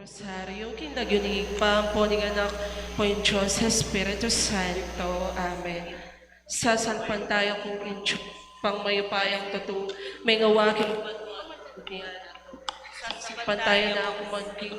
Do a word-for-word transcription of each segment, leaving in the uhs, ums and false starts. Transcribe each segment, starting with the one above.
Rosario, king lagyu ning Ibpa, ampo ning Anak, ampo ning Dios Espiritu Santo. Amen. Sasalpantaya ku king Dios, Ibpang mayupayang tutu, mengawa king sasalpantaya na ku man king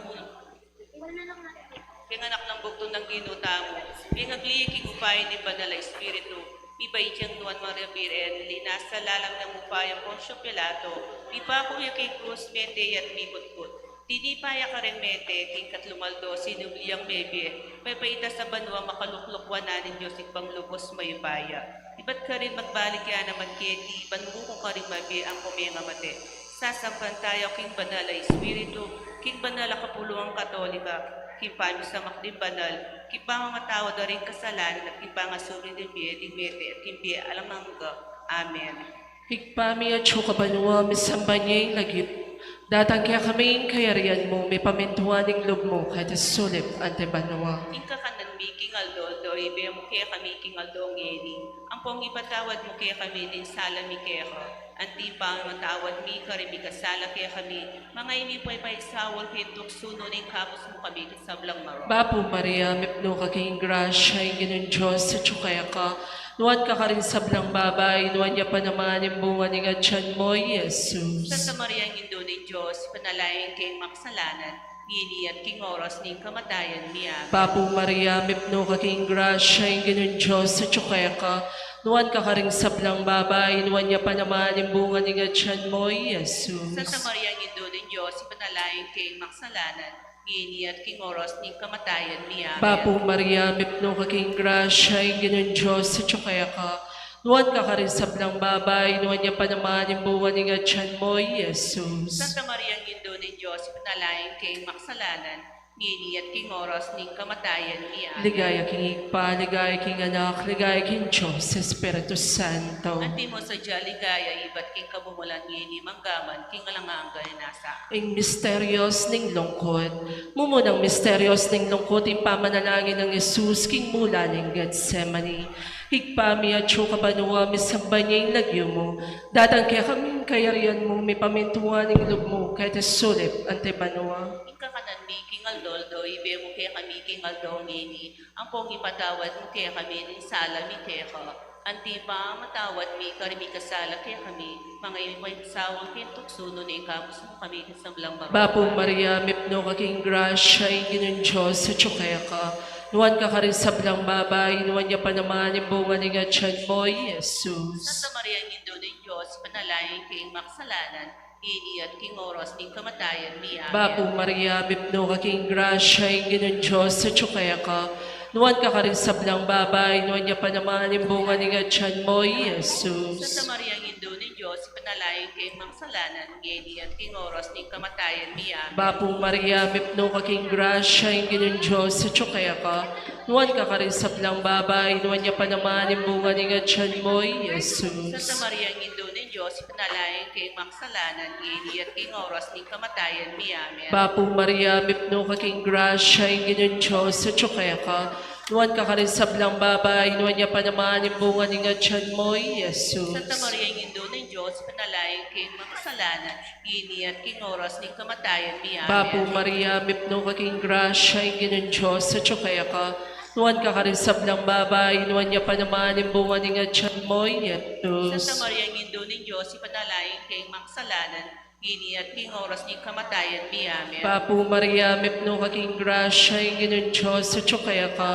king anak nang bugtung nang Ginu tamu, mengagli king upaya ning Banal a Espiritu, mibait yang Nuan Maria Birhen, linasa lalam ning upaya nang Poncio Pilato, mipaku ya king krus, mete ya at mikutkut. Tinipa ya karing mete, king katlung aldo sinubli yang mebie, pepaitas a banua, makalukluk wanan ning Dios Ibpang lubos mayupaya. Ibat karin magbalik ya naman keti, ban mukung karing mabie ampo mengamate. Sasalpantaya ku king Banal a Espiritu, king Banal a Kapulungan Katolika, king pamisamak ding banal, king pamamatawad da ring kasalanan, at king pangasubli ding bie ding mete, at king bie alang angga. Amen. Ibpa mi, atsu ka banua, misamban ya ing lagyu mu. Datang kekami ing kayarian mu, mipamintuan ing lub mu, keti sulip anti banua. Ing kakanan mi king aldo-aldo, ibie mu kekami king aldo ngeni. Ampong ipatawad mu kekami ing sala mi keka, anti ing pamamatawad mi karing mikasala kekami. Manga e mu paisaul king tuksu, nune ikabus mu kami king sablang marok. Bapu Maria, mipnu ka king grasya, ing Ginung Dios atsu keka. Nuan ka karing sablang babai, nuan ya pa naman ing bunga ning atian mu, i Jesus. Santa Maria, Indu ning Dios, ipanalangin keng makasalanan, ngeni at king oras ning kamatayan mi. Amen. Bapu Maria, mipnu ka king grasya, ing Ginung Dios atsu keka. Nuan ka karing sablang babai, nuan ya pa naman ing bunga ning atian mu, i Jesus. Santa Maria, Indu ning Dios, ipanalangin keng makasalanan, ngeni at king oras ning kamatayan mi. Amen. Bapu Maria, mipnu ka king grasya, ing Ginung Dios atsu keka. Nuan ka karing sablang babai, nuan ya pa naman ing bunga ning atian mu, i Jesus. Santa Maria, Indu ning Dios, ipanalangin keng makasalanan, ngeni at king oras ning kamatayan mi. Amen. Ligaya king Ibpa, ligaya king Anak, ligaya king Dios Espiritu Santo. Antimo sadya ligaya, ibat king kamumulan, ngeni, mangga man king alang angga. Nasa. Ing misterios ning lungkut. Mumunang misterios ning lungkut, ing pamanalangin nang Jesus king mula ning Getsemani. Ibpa mi atsu ka banua, misamban ya ing lagyu mu. Datang kekami ing kayarian mu, mipamintuan ing lub mu, keti sulip anti banua. Ing kakanan mi king aldo-aldo, ibie mu kekami king aldo ngeni. Ampong ipatawad mu kekami ing sala mi keka, anti ing pamamatawad mi karing mikasala kekami. Manga e mu paisaul king tuksu, nune ikabus mu kami king sablang marok. Bapu Maria, mipnu ka king grasya, ing Ginung Dios atsu keka. Nuan ka karing sablang babai, nuan ya pa naman ing bunga ning atian mu, i Jesus. Santa Maria, Indu ning Dios, ipanalangin keng makasalanan, ngeni at king oras ning kamatayan mi. Amen. Bapu Maria, mipnu ka king grasya, ing Ginung Dios atsu keka. Nuan ka karing sablang babai, nuan ya pa naman ing bunga ning atian mu, i Jesus. Santa Maria, Indu ning Dios, ipanalangin keng makasalanan, ngeni at king oras ning kamatayan mi. Amen. Bapu Maria, mipnu ka king grasya, ing Ginung Dios atsu keka. Nuan ka karing sablang babai, nuan ya pa naman ing bunga ning atian mu, i Jesus. Santa Maria, Indu ning Dios, ipanalangin keng makasalanan, ngeni at king oras ning kamatayan mi. Amen. Bapu Maria, mipnu ka king grasya, ing Ginung Dios atsu keka. Nuan ka karing sablang babai, nuan ya pa naman ing bunga ning atian mu, i Jesus. Santa Maria, Indu ning Dios, ipanalangin keng makasalanan, ngeni at king oras ning kamatayan mi. Amen. Bapu Maria, mipnu ka king grasya, ing Ginung Dios atsu keka. Nuan ka karing sablang babai, nuan ya pa naman ing bunga ning atian mu, i Jesus. Santa Maria, Indu ning Dios, ipanalangin keng makasalanan, ngeni at king oras ning kamatayan mi. Amen. Bapu Maria, mipnu ka king grasya, ing Ginung Dios atsu keka.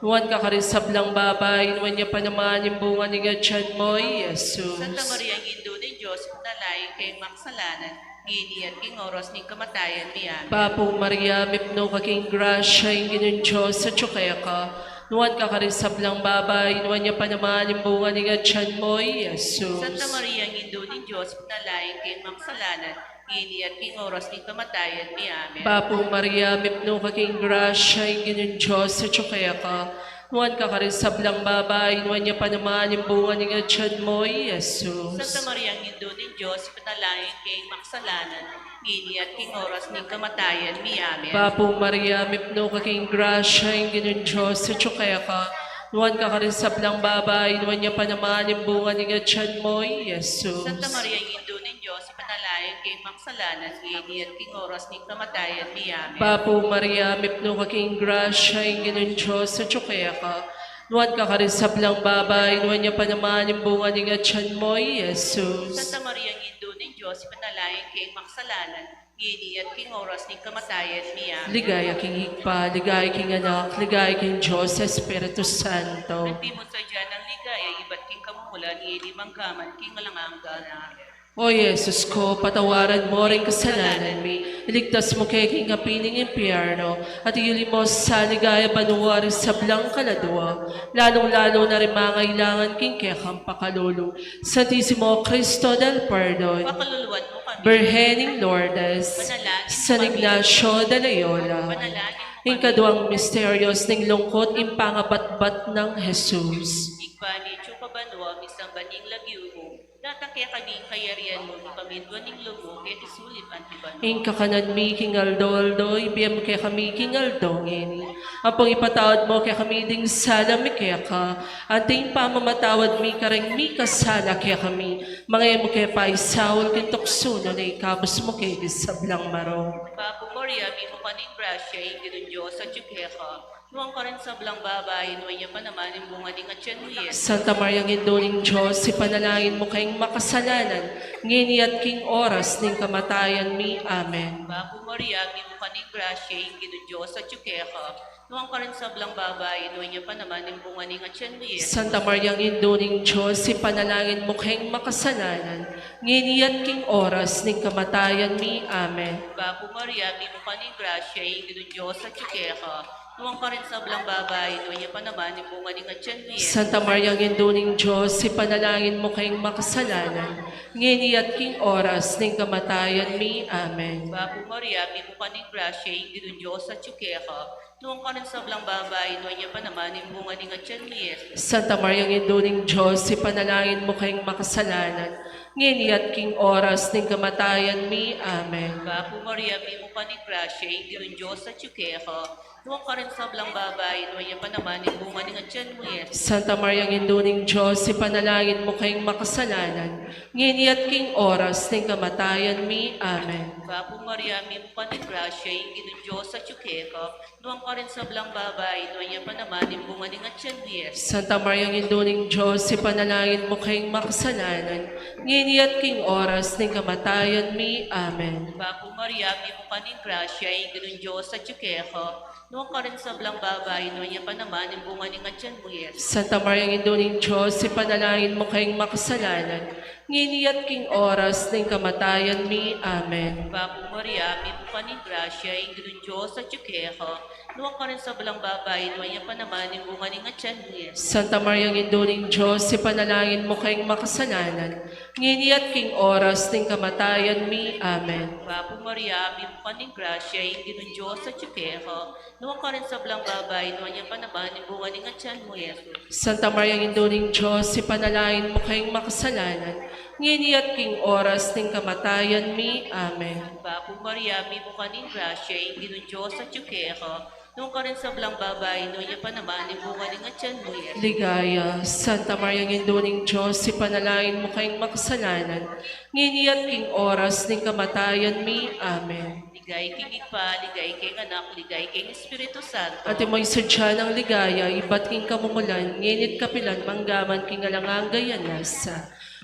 Nuan ka karing sablang babai, nuan ya pa naman ing bunga ning atian mu, i Jesus. Santa Maria, Indu ning Dios, ipanalangin keng makasalanan, ngeni at king oras ning kamatayan mi. Amen. Bapu Maria, mipnu ka king grasya, ing Ginung Dios atsu keka. Nuan ka karing sablang babai, nuan ya pa naman ing bunga ning atian mu, i Jesus. Santa Maria, Indu ning Dios, ipanalangin keng makasalanan, ngeni at king oras ning kamatayan mi. Amen. Bapu Maria, mipnu ka king grasya, ing Ginung Dios atsu keka. Nuan ka karing sablang babai, nuan ya pa naman ing bunga ning atian mu, i Jesus. Santa Maria, Indu ning Dios, ipanalangin keng makasalanan, ngeni at king oras ning kamatayan mi. Amen. Bapu Maria, mipnu ka king grasya, ing Ginung Dios atsu keka. Nuan ka karing sablang babai, nuan ya pa naman ing bunga ning atian mu, i Jesus. Santa Maria, Indu ning Dios, ipanalangin king makasalanan, ngeni at king oras ning kamatayan mi. Amen. Bapu Maria, mipnu ka king grasya, ing Ginung Dios atyu keka. Nuan ka karing sablang babai, nuan ya pa naman ing bunga ning atian mu, i Jesus. Santa Maria, Indu ning Dios, ipanalangin keng makasalanan, ngeni at king oras ning kamatayan mi. Amen. Ligaya king Ibpa, ligaya king Anak, ligaya king Dios Espiritu Santo. Antimo sadya nang ligaya ibat king kamumulan, ngeni man kaman king alang angga. Amen. O Jesus ku, patawaran mu ring kasalanan mi, iligtas mu kami king api ning impyerno, at iyuli mu sa ligaya banua ring sablang kaladua, lalung-lalu na ring mangailangan king kekang pakalulu. Santisimo Cristo del Perdon, pakaluluan mu kami. Birhen ning Lourdes, Panalangin mu kami. San Ignacio de Loyola, Panalangin mu kami. Ing kaduang misteryos ning lungkut, ing pangabatbat nang Jesus. Ibpa mi, atsu ka banua, misamban ya ing lagyu mu, datang kekami ing kayarian mu, mipamintuan ing lub mu, keti sulip anti banua. Ing kakanan mi king aldo-aldo, ibie mu kekami king aldo ngeni. Ampon ipatawad mu kekami ding sala mi keka, anti ing pamamatawad mi kareng mikasala kekami. Manga e mu ke paisaul king tuksu, nune ikabus mu kami king sablang marok. Bapu Maria, mipnu ka ning grasya, ing Ginung Dios atyu keka. Nuan ka karing sablang babai, nuan ya pa naman ing bunga ning atian mu, i Jesus. Santa Maria, Indu ning Dios, ipanalangin mu keng makasalanan, ngeni at king oras ning kamatayan mi. Amen. Bapu Maria, mipnu ka ning grasya, ing Ginung Dios atyu keka. Nuan ka karing sablang babai, nuan ya pa naman ing bunga ning atian mu, i Jesus. Santa Maria, Indu ning Dios, ipanalangin mu keng makasalanan, ngeni at king oras ning kamatayan mi. Amen. Bapu Maria, mipnu ka ning grasya, ing Ginung Dios atyu keka. Nuan ka karing sablang babai, nuan ya pa naman ing bunga ning atian mu, i Jesus. Santa Maria, Indu ning Dios, ipanalangin mu keng makasalanan, ngeni at king oras ning kamatayan mi. Amen. Bapu Maria, mipnu ka ning grasya, ing Ginung Dios atyu keka. Nuan ka karing sablang babai, nuan ya pa naman ing bunga ning atian mu, i Jesus. Santa Maria, Indu ning Dios, ipanalangin mu keng makasalanan, ngeni at king oras ning kamatayan mi. Amen. Bapu Maria, mipnu ka ning grasya, ing Ginung Dios atyu keka. Nuan ka karing sablang babai, nuan ya pa naman ing bunga ning atian mu, i Jesus. Santa Maria, Indu ning Dios, ipanalangin mu keng makasalanan, ngeni at king oras ning kamatayan mi. Amen. Bapu Maria, mipnu ka ning grasya, ing Ginung Dios atyu keka. Nuan ka karing sablang babai, nuan ya pa naman ing bunga ning atian mu, i Jesus. Santa Maria, Indu ning Dios, ipanalangin mu keng makasalanan, ngeni at king oras ning kamatayan mi. Amen. Bapu Maria, mipnu ka ning grasya, ing Ginung Dios atyu keka. Nuan ka karing sablang babai, nuan ya pa naman ing bunga ning atian mu, i Jesus. Santa Maria, Indu ning Dios, ipanalangin mu keng makasalanan, ngeni at king oras ning kamatayan mi. Amen. Bapu Maria, mipnu ka ning grasya, ing Ginung Dios atyu keka. Nuan ka karing sablang babai, nuan ya pa naman ing bunga ning atian mu, i Jesus. Santa Maria, Indu ning Dios, ipanalangin mu keng makasalanan, ngeni at king oras ning kamatayan mi. Amen. Bapu Maria, mipnu ka ning grasya, ing Ginung Dios atyu keka. Nuan ka karing sablang babai, nuan ya pa naman ing bunga ning atian mu, i Jesus. Santa Maria, Indu ning Dios, ipanalangin mu keng makasalanan, ngeni at king oras ning kamatayan mi. Amen. Bapu Maria, mipnu ka ning grasya, ing Ginung Dios atyu keka. Nuan ka karing sablang babai, nuan ya pa naman ing bunga ning atian mu, i Jesus. Ligaya. Santa Maria, Indu ning Dios, ipanalangin mu keng makasalanan, ngeni at king oras ning kamatayan mi. Amen. Ligaya king Ibpa, ligaya king Anak, ligaya king Espiritu Santo. Antimo ing sadya nang ligaya ibat king kamumulan, ngeni at kapilan man, angga man king alang angga. Amen.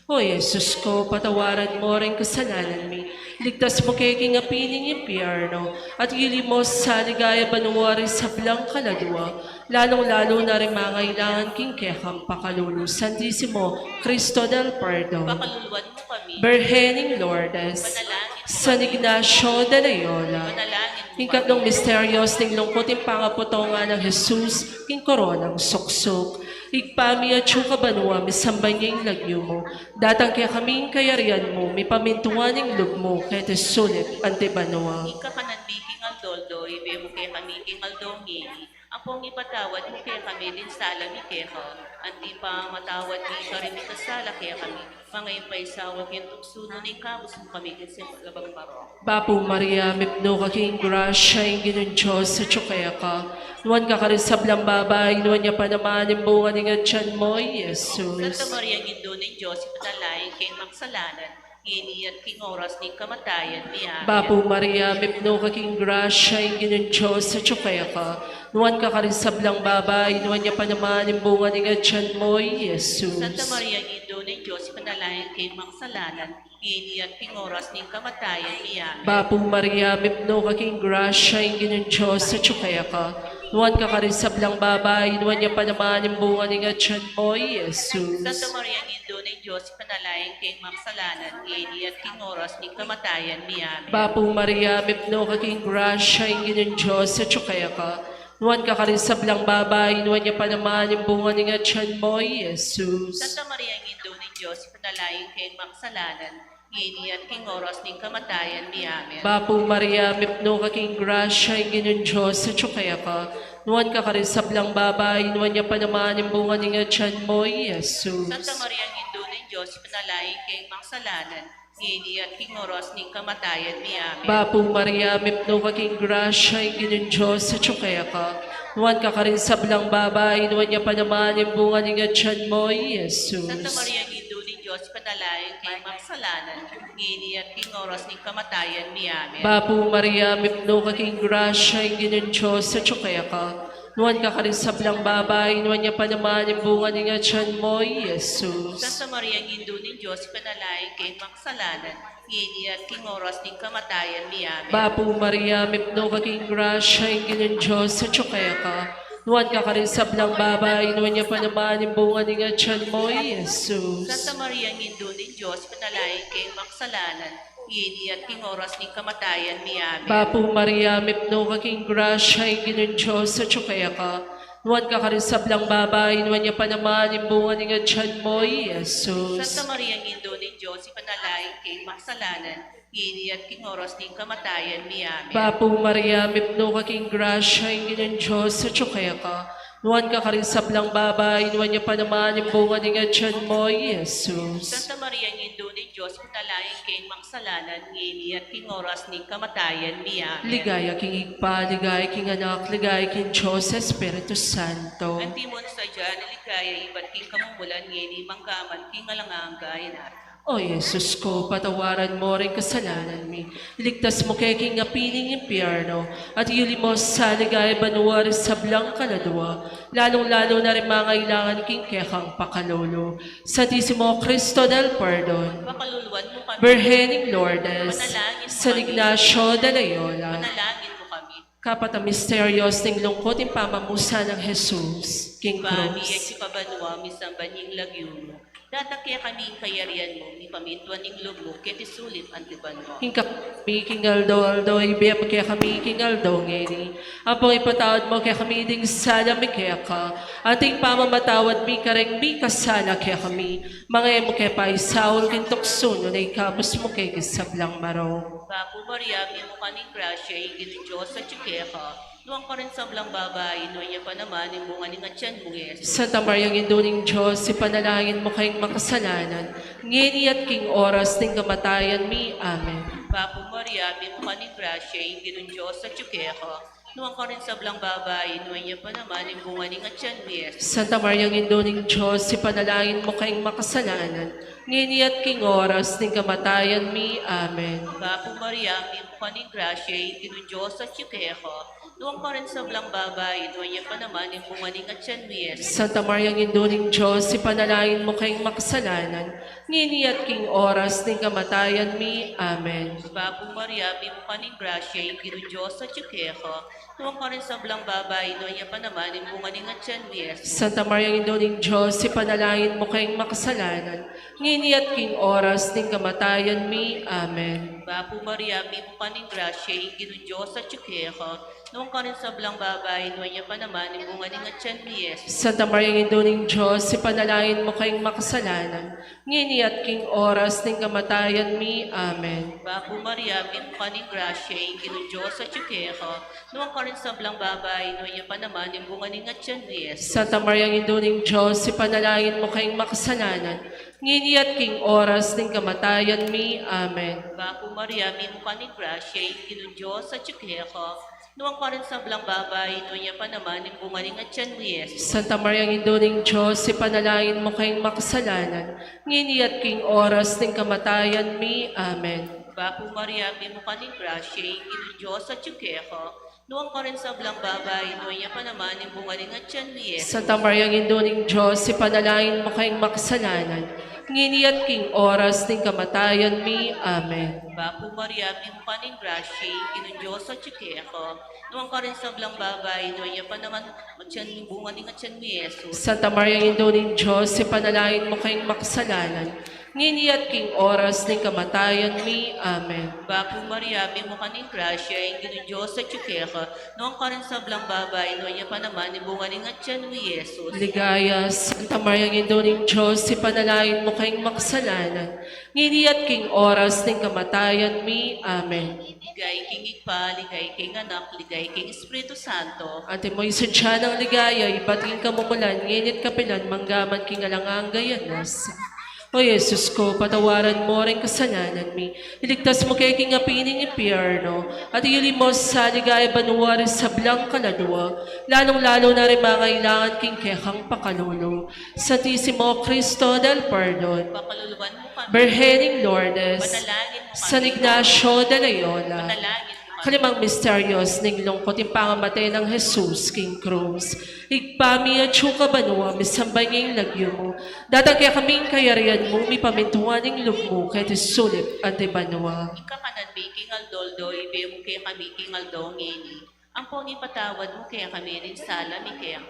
O Jesus ku, patawaran mu ring kasalanan mi, iligtas mu kami king api ning impyerno, at iyuli mu sa ligaya banua ring sablang kaladua, lalung-lalu na ring mangailangan king kekang pakalulu. Santisimo Cristo del Perdon, pakaluluan mu kami. Birhen ning Lourdes, Panalangin mu kami. San Ignacio de Loyola, Panalangin mu kami. Ing katlung misteryos ning lungkut, ing pangaputungan nang Jesus king koronang suksuk. Ibpa mi, atsu ka banua, misamban ya ing lagyu mu, datang kekami ing kayarian mu, mipamintuan ing lub mu, keti sulip anti banua. Ing kakanan mi king aldo-aldo, ibie mu kekami king aldo ngeni, ampon ipatawad mu kekami ding sala mi keka, anti ing pamamatawad mi karing mikasala kekami, manga e mu paisaul king tuksu, nune ikabus mu kami king sablang marok. Bapu Maria, mipnu ka king grasya, ing Ginung Dios atyu keka. Nuan ka karing sablang babai, nuan ya pa naman ing bunga ning atian mu, i Jesus. Santa Maria, Indu ning Dios, ipanalangin mu keng makasalanan, ngeni at king oras ning kamatayan mi. Amen. Bapu Maria, mipnu ka king grasya, ing Ginung Dios atyu keka. Nuan ka karing sablang babai, nuan ya pa naman ing bunga ning atyan mu, i Jesus. Santa Maria, Indu ning Dios, ipanalangin keng makasalanan, ngeni at king oras ning kamatayan mi. Amen. Bapu Maria, mipnu ka king grasya, ing Ginung Dios atyu keka. Nuan ka karing sablang babai, nuan ya pa naman ing bunga ning atyan mu, i Jesus. Santa Maria, Indu ning Dios, ipanalangin keng makasalanan, ngeni at king oras ning kamatayan mi. Amen. Bapu Maria, mipnu ka king grasya, ing Ginung Dios atyu keka. Nuan ka karing sablang babai, nuan ya pa naman ing bunga ning atyan mu, i Jesus. Santa Maria, Indu ning Dios, ipanalangin keng makasalanan, ngeni at king oras ning kamatayan mi. Amen. Bapu Maria, mipnu ka king grasya, ing Ginung Dios atyu keka. Nuan ka karing sablang babai, nuan ya pa naman ing bunga ning atyan mu, i Jesus. Santa Maria, Indu ning Dios, ipanalangin keng makasalanan, ngeni at king oras ning kamatayan mi. Amen. Bapu Maria, mipnu ka king grasya, ing Ginung Dios atyu keka. Nuan ka karing sablang babai, nuan ya pa naman ing bunga ning atyan mu, i Jesus. Santa Maria, Indu ning Dios, ipanalangin keng makasalanan, ngeni at king oras ning kamatayan mi. Amen. Bapu Maria, mipnu ka king grasya, ing Ginung Dios atyu keka. Nuan ka karing sablang babai, nuan ya pa naman ing bunga ning atyan mu, i Jesus. Santa Maria, Indu ning Dios, ipanalangin keng makasalanan, ngeni at king oras ning kamatayan mi. Amen. Bapu Maria, mipnu ka king grasya, ing Ginung Dios atyu keka. Nuan ka karing sablang babai, nuan ya pa naman ing bunga ning atyan mu, i Jesus. Santa Maria, Indu ning Dios, ipanalangin keng makasalanan, ngeni at king oras ning kamatayan mi. Amen. Bapu Maria, mipnu ka king grasya, ing Ginung Dios atyu keka. Nuan ka karing sablang babai, nuan ya pa naman ing bunga ning atyan mu, i Jesus. Santa Maria, Indu ning Dios, ipanalangin keng makasalanan, ngeni at king oras ning kamatayan mi. Amen. Bapu Maria, mipnu ka king grasya, ing Ginung Dios atyu keka. Nuan ka karing sablang babai, nuan ya pa naman ing bunga ning atyan mu, i Jesus. Santa Maria, Indu ning Dios, ipanalangin keng makasalanan, ngeni at king oras ning kamatayan mi. Amen. Ligaya king Ibpa, ligaya king Anak, ligaya king Dios Espiritu Santo. Antimo na sadya ing ligaya, ibat king kamumulan, ngeni man kaman king alang angga. Amen. O Jesus ku, patawaran mu ring kasalanan mi, iligtas mu kami king api ning impyerno, at iuli mu sa ligaya banua ring sablang kaladua, lalung-lalu na ring mangailangan king kekang pakalulu. Santisimo Cristo del Perdon, pakaluluan mu kami. Birhen ning Lourdes, Panalangin mu San kami. Ignacio de Loyola, Panalangin mu kami. Kapat a misteryos ning lungkut, ing pamamusan nang Jesus king krus. Ibpa mi, atiu ka banua, misamban ya ing lagyu mu. Datang kekami ing kayarian mu, mipamintuan ing lub mu, keti sulip anti banua. Ing kakanan mi king aldo-aldo ibie mu kekami king aldo ngeni. Ampon ipatawad mu kekami ding sala mi keka, anti ing pamamatawad mi kareng mikasala kekami. Manga e mu ke paisaul king tuksu, nune ikabus mu ke king sablang marok. Bapu Maria, mipnu ka ning grasya, ing Ginung Dios atyu keka. Nuan ka karing sablang babai, nuan ya pa naman ing bunga ning atyan mu, i Jesus. Santa Maria, Indu ning Dios, ipanalangin mu kaming makasalanan, ngeni at king oras ning kamatayan mi. Amen. Bapu Maria, mipnu ka ning grasya, ing Ginung Dios atyu keka. Nuan ka karing sablang babai, nuan ya pa naman ing bunga ning atyan mu, i Jesus. Santa Maria, Indu ning Dios, ipanalangin mu kaming makasalanan, ngeni at king oras ning kamatayan mi. Amen. Bapu Maria, mipnu ka ning grasya, ing Ginung Dios atyu keka. Nuan ka karing sablang babai, nuan ya pa naman ing bunga ning atyan mu, i Jesus. Santa Maria, Indu ning Dios, ipanalangin mu kaming makasalanan, ngeni at king oras ning kamatayan mi. Amen. Bapu Maria, mipnu ka ning grasya, ing Ginung Dios atyu keka. Nuan ka karing sablang babai, nuan ya pa naman ing bunga ning atyan mu, i Jesus. Santa Maria, Indu ning Dios, ipanalangin mu kaming makasalanan, ngeni at king oras ning kamatayan mi. Amen. Bapu Maria, mipnu ka ning grasya, ing Ginung Dios atyu keka. Nuan ka karing sablang babai, nuan ya pa naman ing bunga ning atyan mu, i Jesus. Santa Maria, Indu ning Dios, ipanalangin mu kaming makasalanan, ngeni at king oras ning kamatayan mi. Amen. Bapu Maria, mipnu ka ning grasya, ing Ginung Dios atyu keka. Nuan ka karing sablang babai, nuan ya pa naman ing bunga ning atyan mu, i Jesus. Santa Maria, Indu ning Dios, ipanalangin mu kaming makasalanan, ngeni at king oras ning kamatayan mi. Amen. Bapu Maria, mipnu ka ning grasya, ing Ginung Dios atyu keka. Nuan ka rin sa blang babai, nuan ya pa naman ing bunga ning atian mu, Jesus. Santa Maria, Indu ning Dios, ipanalangin mu keng makasalanan, ngeni at king oras ning kamatayan mi. Amen. Bapu Maria, mitmu ka ning grasya, ing Ginung Dios atyu keka. Nuan ka rin sa blang babai, nuan ya pa naman ing bunga ning atian mu, Jesus. Santa Maria, Indu ning Dios, ipanalangin mu keng makasalanan, ngeni at king oras ning kamatayan mi. Amen. Bapu Maria, mitmu ka ning grasya, ing Ginung Dios atyu keka. Nuan ka rin sa blang babai, nuan ya pa naman ing bunga ning atian mu, Jesus. Santa Maria, Indu ning Dios, ipanalangin mu keng makasalanan, ngeni at king oras ning kamatayan mi. Amen. Bapu Maria, mitmu ka ning grasya, ing Ginung Dios atyu keka. Nuan ka rin sa blang babai, nuan ya pa naman ing bunga ning atian mu, Jesus. Ligaya, Santa Maria, Indu ning Dios, ipanalangin mu keng makasalanan, ngeni at king oras ning kamatayan mi. Amen. Ligaya king Ibpa, ligaya king Anak, ligaya king Espiritu Santo. Antimo ing sadya nang ligaya, ibat king kamumulan, ngeni at kapilan, manggaman king alang angga. Amen. O Jesus ko, patawaran mo ring kasalanan mi, iligtas mu kami king api ning impyerno, at iyuli mu sa ligaya banua ring sablang kaladua, lalung-lalu na ring mangailangan king kekang pakalulu. Santisimo Cristo del Perdon, pakaluluan mu kami. Birhen ning Lourdes, panalangin mu kami. San Ignacio de Loyola, panalangin mu kami. Kalimang misteryos ning lungkut, ing pangamate nang Jesus king krus. Ibpa mi, atsu ka banua, misamban ya ing lagyu mu. Datang kekami ing kayarian mu, mipamintuan ing lub mu, keti sulip anti banua. Ing kakanan mi king aldo-aldo, ibie mu kekami king aldo ngeni. Ampon ipatawad mu kekami ring sala mi keka,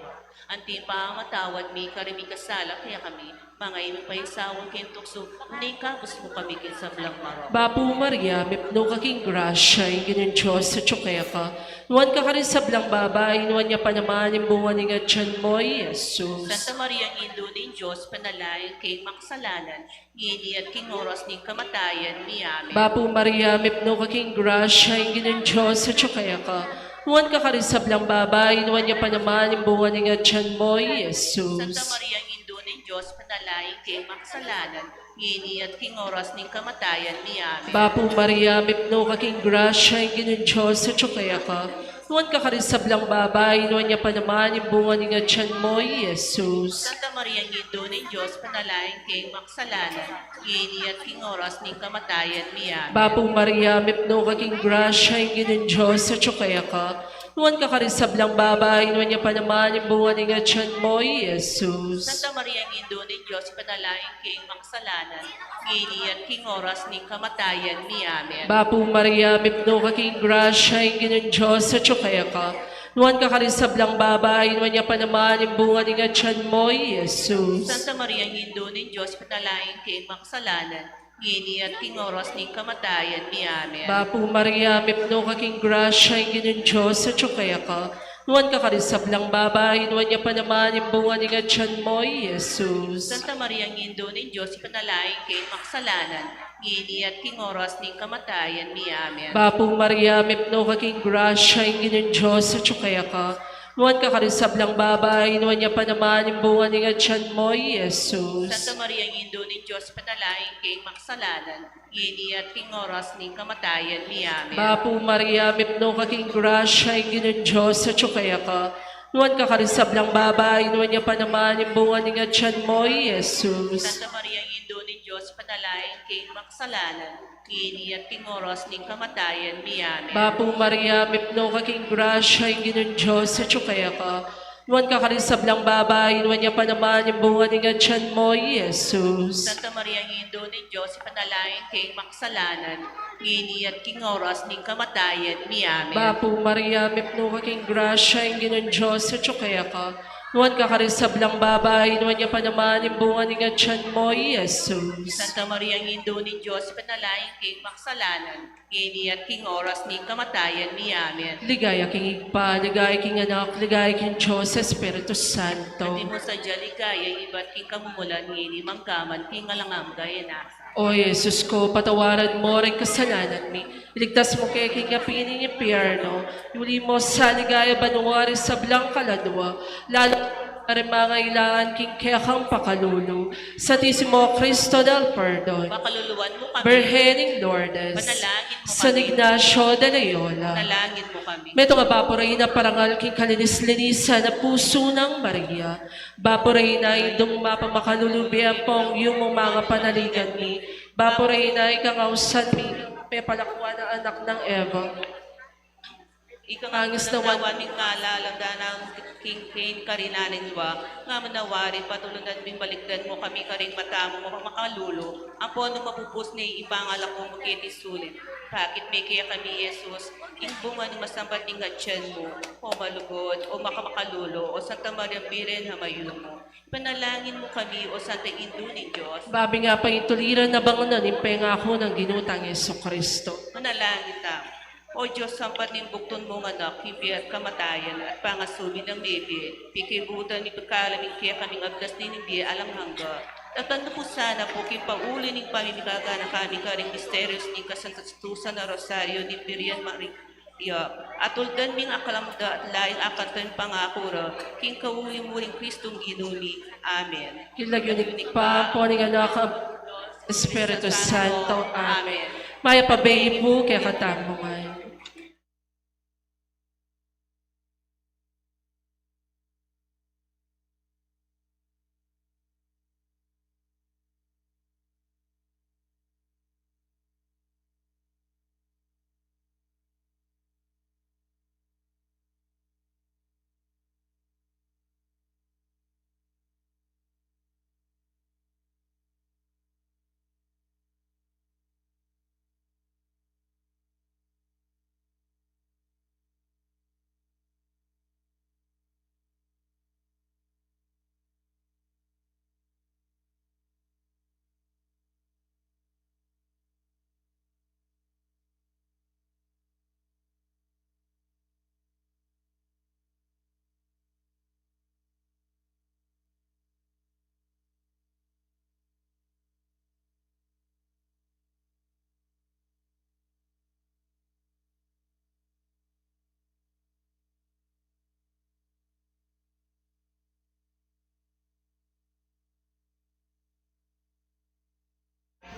anti ing pamamatawad mi karing mikasala kekami. Manga e mu paisaul king tuksu, nune ikabus mu kami king sablang marok. Bapu Maria, mipnu ka king grasya, ing Ginung Dios atyu keka. Nuan ka karing sablang babai, nuan ya pa naman ing bunga ning atian mu, Jesus. Santa Maria, Indu ning Dios, ipanalangin mu keng makasalanan, ngeni at king oras ning kamatayan mi. Amen. Bapu Maria, mipnu ka king grasya, ing Ginung Dios atyu keka. Nuan ka karing sablang babai, nuan ya pa naman ing bunga ning atian mu, Jesus. Santa Maria, Indu ning Dios, ipanalangin mu keng makasalanan, ngeni at king oras ning kamatayan mi. Amen. Bapu Maria, mipnu ka king grasya, ing Ginung Dios atyu keka. Nuan ka karing sablang babai, nuan ya pa naman ing bunga ning atian mu, Jesus. Santa Maria, Indu ning Dios, ipanalangin mu keng makasalanan, ngeni at king oras ning kamatayan mi. Amen. Bapu Maria, mipnu ka king grasya, ing Ginung Dios atyu keka. Nuan ka karing sablang babai, nuan ya pa naman ing bunga ning atian mu, Jesus. Santa Maria, Indu ning Dios, ipanalangin mu keng makasalanan, ngeni at king oras ning kamatayan mi. Amen. Bapu Maria, mipnu ka king grasya, ing Ginung Dios atyu keka. Nuan ka karing sablang babai, nuan ya pa naman ing bunga ning atian mu, Jesus. Santa Maria, Indu ning Dios, ipanalangin mu keng makasalanan, ngeni at king oras ning kamatayan mi. Amen. Bapu Maria, mipnu ka king grasya, ing Ginung Dios atyu keka. Nuan ka karing sablang babai, nuan ya pa naman ing bunga ning atian mu, Jesus. Santa Maria, Indu ning Dios, ipanalangin mu keng makasalanan, ngeni at king oras ning kamatayan mi. Amen. Bapu Maria, mipnu ka king grasya, ing Ginung Dios atyu keka. Nuan ka karing sablang babai, nuan ya pa naman ing bunga ning atian mu, Jesus. Santa Maria, Indu ning Dios, ipanalangin mu keng makasalanan, ngeni at king oras ning kamatayan mi. Amen. Bapu Maria, mipnu ka king grasya, ing Ginung Dios atyu keka. Nuan ka karing sablang babai, nuan ya pa naman ing bunga ning atian mu, Jesus. Santa Maria, Indu ning Dios, ipanalangin mu keng makasalanan, ngeni at king oras ning kamatayan mi. Amen. Bapu Maria, mipnu ka king grasya, ing Ginung Dios atyu keka. Nuan ka karing sablang babai, nuan ya pa naman ing bunga ning atian mu, Jesus. Santa Maria, Indu ning Dios, ipanalangin mu keng makasalanan, ngeni at king oras ning kamatayan mi. Amen. Bapu Maria, mipnu ka king grasya, ing Ginung Dios atyu keka. Nuan ka karing sablang babai, nuan ya pa naman ing bunga ning atian mu, Jesus. Santa Maria, Indu ning Dios, ipanalangin mu keng makasalanan, ngeni at king oras ning kamatayan mi. Amen. Ligaya king Ibpa, ligaya king Anak, ligaya king Dios Espiritu Santo. Antimo sadya ing ligaya, ibat king kamumulan, ngeni, manggaman king alang angga. Amen. O Jesus ko, patawaran mo ring kasalanan mi, iligtas mu kami king api ning impyerno, iyuli mu sa ligaya banua ring sablang kaladua, lalu Karing mangailangan king kekang pakalulu, Santisimo Cristo del Perdon, pakaluluan mu kami. Birhen ning Lourdes, Panalangin mu San kami. Ignacio de Loyola, Panalangin mu kami. Metung a bapu Reyna, parangal king kalinis-linisan a pusu nang Maria. Bapu Reyna, Indung mapamakalulu, bie ampong yumu mangapanaligan mi. Bapu Reyna, ika ing ausan mi, pepalakuan a anak nang Eva. Ika ing angis na wan mi ngala, alang da nang king Cain karin ning lua, nga manawari patulunan ming balikdan mu kami karing mata mu mapamakalulu, ampon nung mapupus ne ing pangalako mu keti sulip, pakit me kekami i Jesus, ing bunga ning masampat ning atian mu. O malugud, o mapamakalulu, o Santa Maria, Birhen a mayumu, panalangin mu kami, o Santa Indu ning Dios. Babing apaintuliran na bang na ning pengaku nang Ginu tang Jesucristo. Manalangin tamu. O Dios, sampat ning bugtung mung Anak, king bie at kamatayan at pangasubli nang mebie, pikibutan mi pekalam ing kekaming ablas ning bie alang angga. At tantu pu sana pu king pauli ning pamimikaganaka mi karing misterios ning kasantastusan a Rosario ning Birhen Maria, at uldan ming akalam da at laing akanta ming pangaku ra, king kauli mu ring Kristong Ginu mi. Amen. King lagyu ning Ibpa, ampo ning Anak, Espiritu Santo. Amen. Mayap a bie pu kekatamu ngan.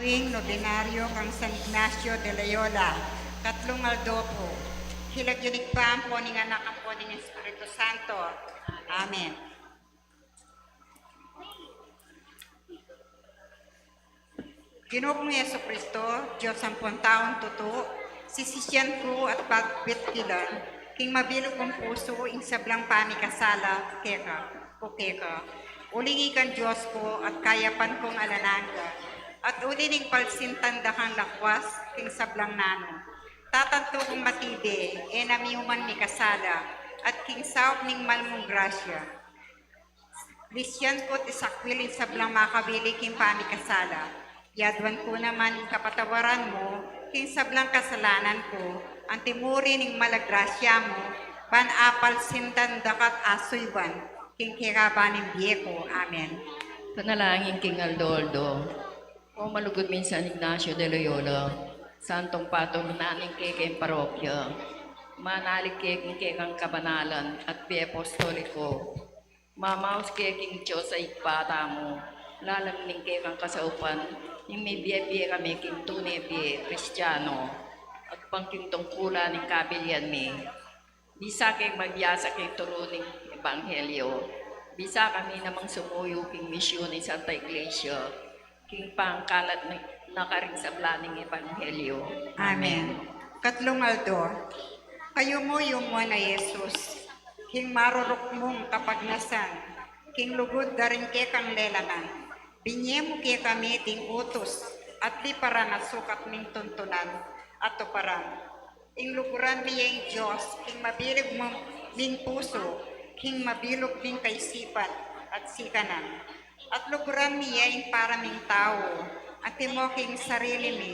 Wing nobenaryo kang San Ignacio de Loyola, katlung aldo pu. King lagyu ning Ibpa, ampo ning Anak, ampo ning Espiritu Santo. Amen. Ginu kung Jesucristo, Dios ampon taung tutu, sisisian ku at pagpitkilan, king mabilug kung pusu, ing sablang pamikasala keka, ku keka. Uling ikang Dios ku, at kayapan kung alang angga, at uli ning palsintan da kang lakwas, king sablang nanu. Tatantu kung matibe, e na miyuman mikasala, at king saup ning mal mung grasya. Lisian ku't isakwil ing sablang makabili king pamikasala. Yaduan ku naman ing kapatawaran mu king sablang kasalanan ku, antimo rin ing mal a grasya mu, ban apalsintan da ka't asuyuan king kekaba ning bie ku. Amen. Panalangin king aldo-aldo. O malugud ming San Ignacio de Loyola, santung patulunan ning kekeng parokya, manalig ke king kekang kabanalan at bie apostoliko, mamaus ke king Dios a Ibpa tamu, lalam ning kekang kasaupan, ning mibie-bie kami king tune bie Kristiano, agpang king tungkulan ning kabilian mi. Bisa keng magbiasa king turu ning ebanghelyo. Bisa kami namang sumuyu king misyun ning Santa Iglesia, king pangkalat na, na karing sabla ning ebanghelyo. Amen. Amen. Katlung aldo. Kayumu-yumu a Jesus, king marurukmung kapagnasan, king lugud da ring kekang lelaman, binie mu kekami ding utus at liparan a sukat ming tuntunan at tuparan. Ing luguran mi ya ing Dios king mabilug ming pusu, king mabilug ming kaisipan at sikanan. At luguran mi ya ing para ming tau, antimo king sarili mi.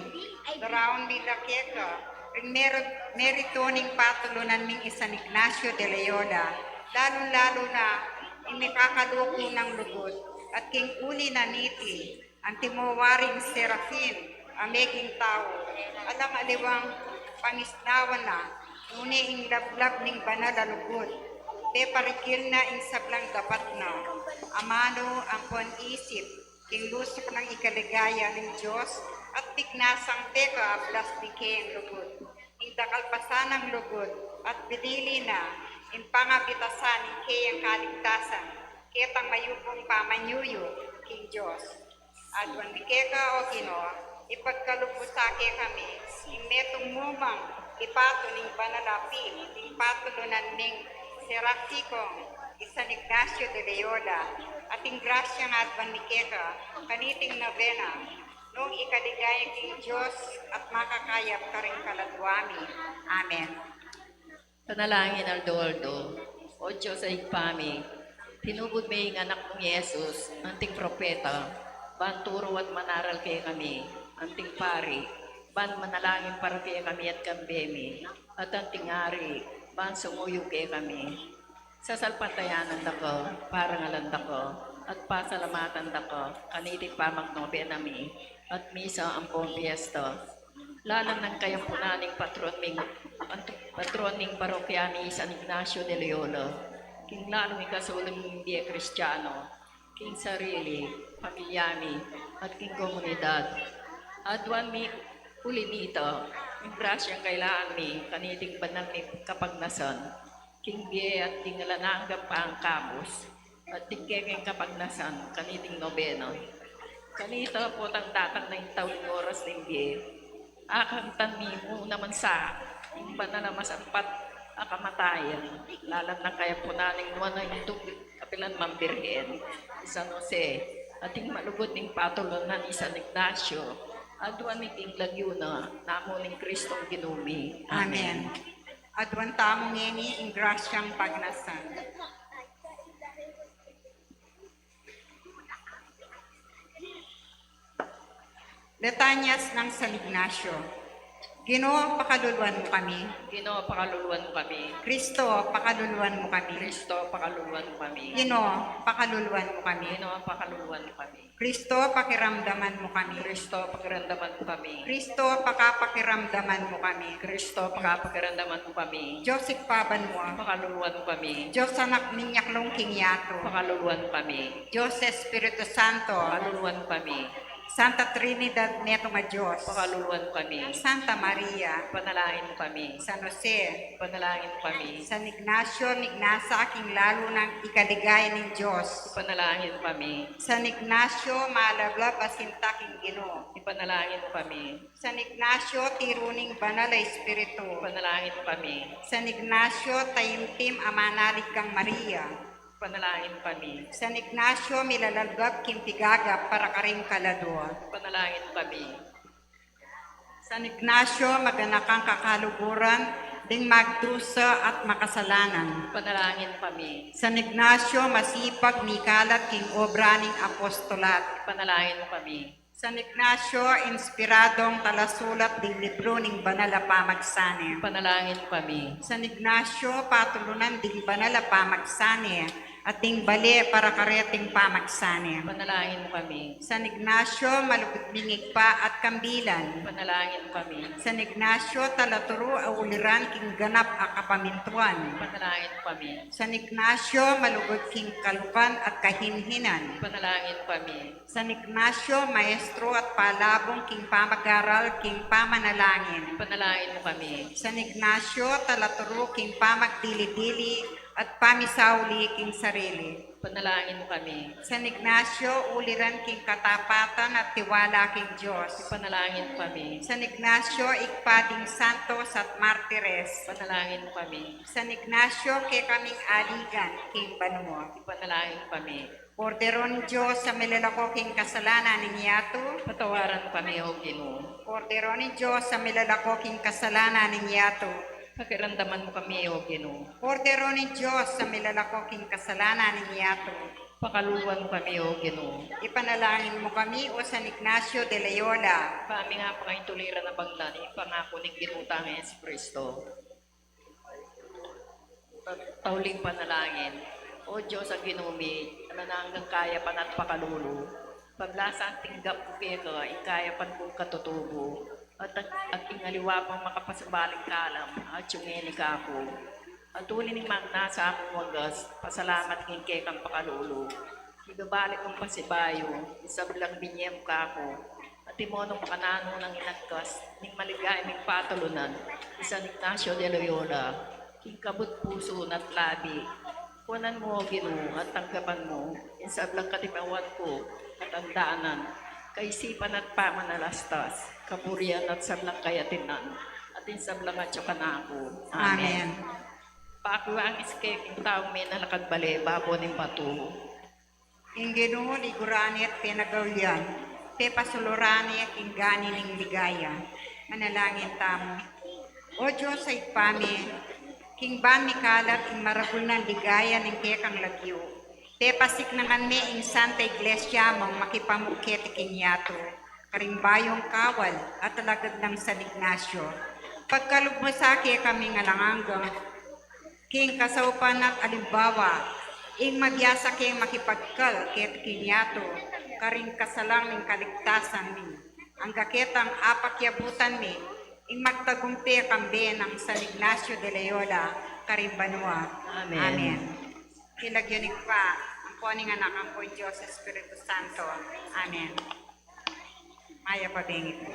Daraun mi la keka ring merit-, meritu ning patulunan ming i San Ignacio de Loyola, lalung-lalu na ing mikakaluku nang lugud, at king uli na niti, antimo waring serafin a meging tau, alang aliwang pangisnawan na, nune ing lablab ning banal a lugud, Peparigil na ing sablang dapat na, amanu ampon isip, king lusuk nang ikaligaya ning Dios, at pignasang pekablas ning keyang lugud, ing dakal pa sanang lugud, at binili na ing pangabitasan ning keyang kaligtasan, ketang mayupung pamanyuyu king Dios. Aduan mi keka, O Ginu, ipagkalub mu sa kekami ing metung mumang lipatun ning banal a pil, ing patulunan ming Serafiko, i San Ignacio de Loyola, at ing grasyang aduan mi keka kaniting nobena, nung ikaligaya king Dios at makakayap karing kaladua mi. Amen. Panalangin aldo-aldo. O Dios a Ibpa mi, tinubud me ing Anak mung Jesus anting propeta, ban turu at manaral kekami, anting pari, ban manalangin para kekami at kambe mi, at anting ari, ban sumuyu kekami. Sasalpantayanan da ka, parangalan da ka, at pasalamatan da ka kaniting pamagnobena mi at misa ampon fiesta. Lalam nang kayampunan ning patron ming, patron ning parokya mi San Ignacio de Loyola, king lalung ikasulung ming bie Kristiano, king sarili, pamilya mi, at king komunidad. Aduan mi uli nita ing grasyang kailangan mi kaniting banal ming kapagnasan, king bie at king alang anggang pangkabus, at king kekeng kapagnasan kaniting nobena. Kanita potang datang na ing tauling oras ning bie, akamtan mi mu naman sa ing banal a masampat a kamatayan, lalam nang kayampunan ning nuan a Indung kapilan mang Birhen, i San Jose, at ing malugud ning patulunan i San Ignacio, aduan mi king lagyu na namu ning Kristong Ginu mi. Amen. Amen. Aduan tamu ngeni ing grasyang pagnasan. Litanyas nang San Ignacio. Ginu, pakaluluan mu kami. Ginu, pakaluluan mu kami. Kristo, pakaluluan mu kami. Kristo, pakaluluan mu kami. Ginu, pakaluluan mu kami. Ginu, pakaluluan mu kami. Kristo, pakiramdaman mu kami. Kristo, pakiramdaman mu kami. Kristo, pakapakiramdaman mu kami. Kristo, pakapakiramdaman mu kami. Dios Ibpa banua, pakaluluan mu kami. Dios Anak minyaklung king yatu, pakaluluan mu kami. Dios Espiritu Santo, pakaluluan mu kami. Santa Trinidad, metung a Dios, pakaluluan mu kami. Santa Maria, ipanalangin mu kami. San Jose, ipanalangin mu kami. San Ignacio, mignasa king lalu nang ikaligaya ning Dios, ipanalangin mu kami. San Ignacio, malablab a sinta king Ginu, ipanalangin mu kami. San Ignacio, tiru ning Banal a Espiritu, ipanalangin mu kami. San Ignacio, taimtim a manalig kang Maria, ipanalangin mu kami. San Ignacio, milalalbab king pigagap para karing kaladua, ipanalangin mu kami. San Ignacio, maganakang kakaluguran ding magdusa at makasalanan, ipanalangin mu kami. San Ignacio, masipag mikalat king obra ning apostolat, ipanalangin mu kami. San Ignacio, inspiradong talasulat ding libru ning Banal a Pamagsani, ipanalangin mu kami. San Ignacio, patulunan ding Banal a Pamagsani at ding bale para kareting pamagsani, ipanalangin mu kami. San Ignacio, malugud ming ibpa at kambilan, ipanalangin mu kami. San Ignacio, talaturu a uliran king ganap a kapamintuan, ipanalangin mu kami. San Ignacio, malugud king kalukan at kahinhinan, ipanalangin mu kami. San Ignacio, maestro at palabung king pamag-aral king pamanalangin, ipanalangin mu kami. San Ignacio, talaturu king pamagdili-dili at pamisauli king sarili, ipanalangin mu kami. San Ignacio, uliran king katapatan at tiwala king Dios, ipanalangin mu kami. San Ignacio, ibpa ding santos at martires, ipanalangin mu kami. San Ignacio, kekaming aligan king banua, ipanalangin mu kami. Kordero ning Dios a milalako king kasalanan ning yatu, patawaran mu kami, O Ginu. Kordero ning Dios a milalako king kasalanan ning yatu, pakiramdaman mu kami, O Ginu. Kordero ning Dios a milalako king kasalanan ning yatu, pakaluluan mu kami, O Ginu. Ipanalangin mu kami, O San Ignacio de Loyola. Paming apang ituliran a banglan ing pangaku ning Ginu tang Jesucristo. Tauling panalangin. O Dios a Ginu mi, alang anggang kayapan at pakalulu, pablasan tinggap ku keka ing kayapan kung katutubu, at, at ing aliwa pang makapasubaling kalam, atiu ngeni kaku. At uli ning magnasa kung wagas, pasalamat king kekang pakalulu. Ibabalik kung pasibayu ing sablang binye mu kaku, at imo nung makananu nang inagkas ning maligaya ming patulunan i San Ignacio de Loyola, king kabud pusu na't labi. Kunan mu, O Ginu, at tanggapan mu ing sablang katimawan ku, katandanan, kaisipan at pamanalastas, kaburian at sablang kayatinan, at ing sablang atyu kanaku. Amen. Amen. Pakuangi sa kekeng taung menalakad bale babo ning batu. Ing Ginu liguran ne at penagaulian, pepasuluran ne king gani ning ligaya. Manalangin tamu. O Dios a Ibpa mi, king ban mikalat ing maragul nang ligaya ning kekang lagyu, pepasiknangan me ing Santa Iglesia mung makipamugketi king yatu, karing bayung kawal at alagad nang San Ignacio. Pagkalub mu sa kekaming alang anggang king kasaupan at alimbawa, ing mabiasa keng makipagkal keti king yatu, karing kasalang ning kaligtasan mi. Angga ketang apakyabutan mi ing magtagumpe kambe nang San Ignacio de Loyola karing banua. Amen. Amen. King lagyu ning Ibpa, ampo ning Anak, ampong Dios Espiritu Santo. Amen. Mayap a bengi pu.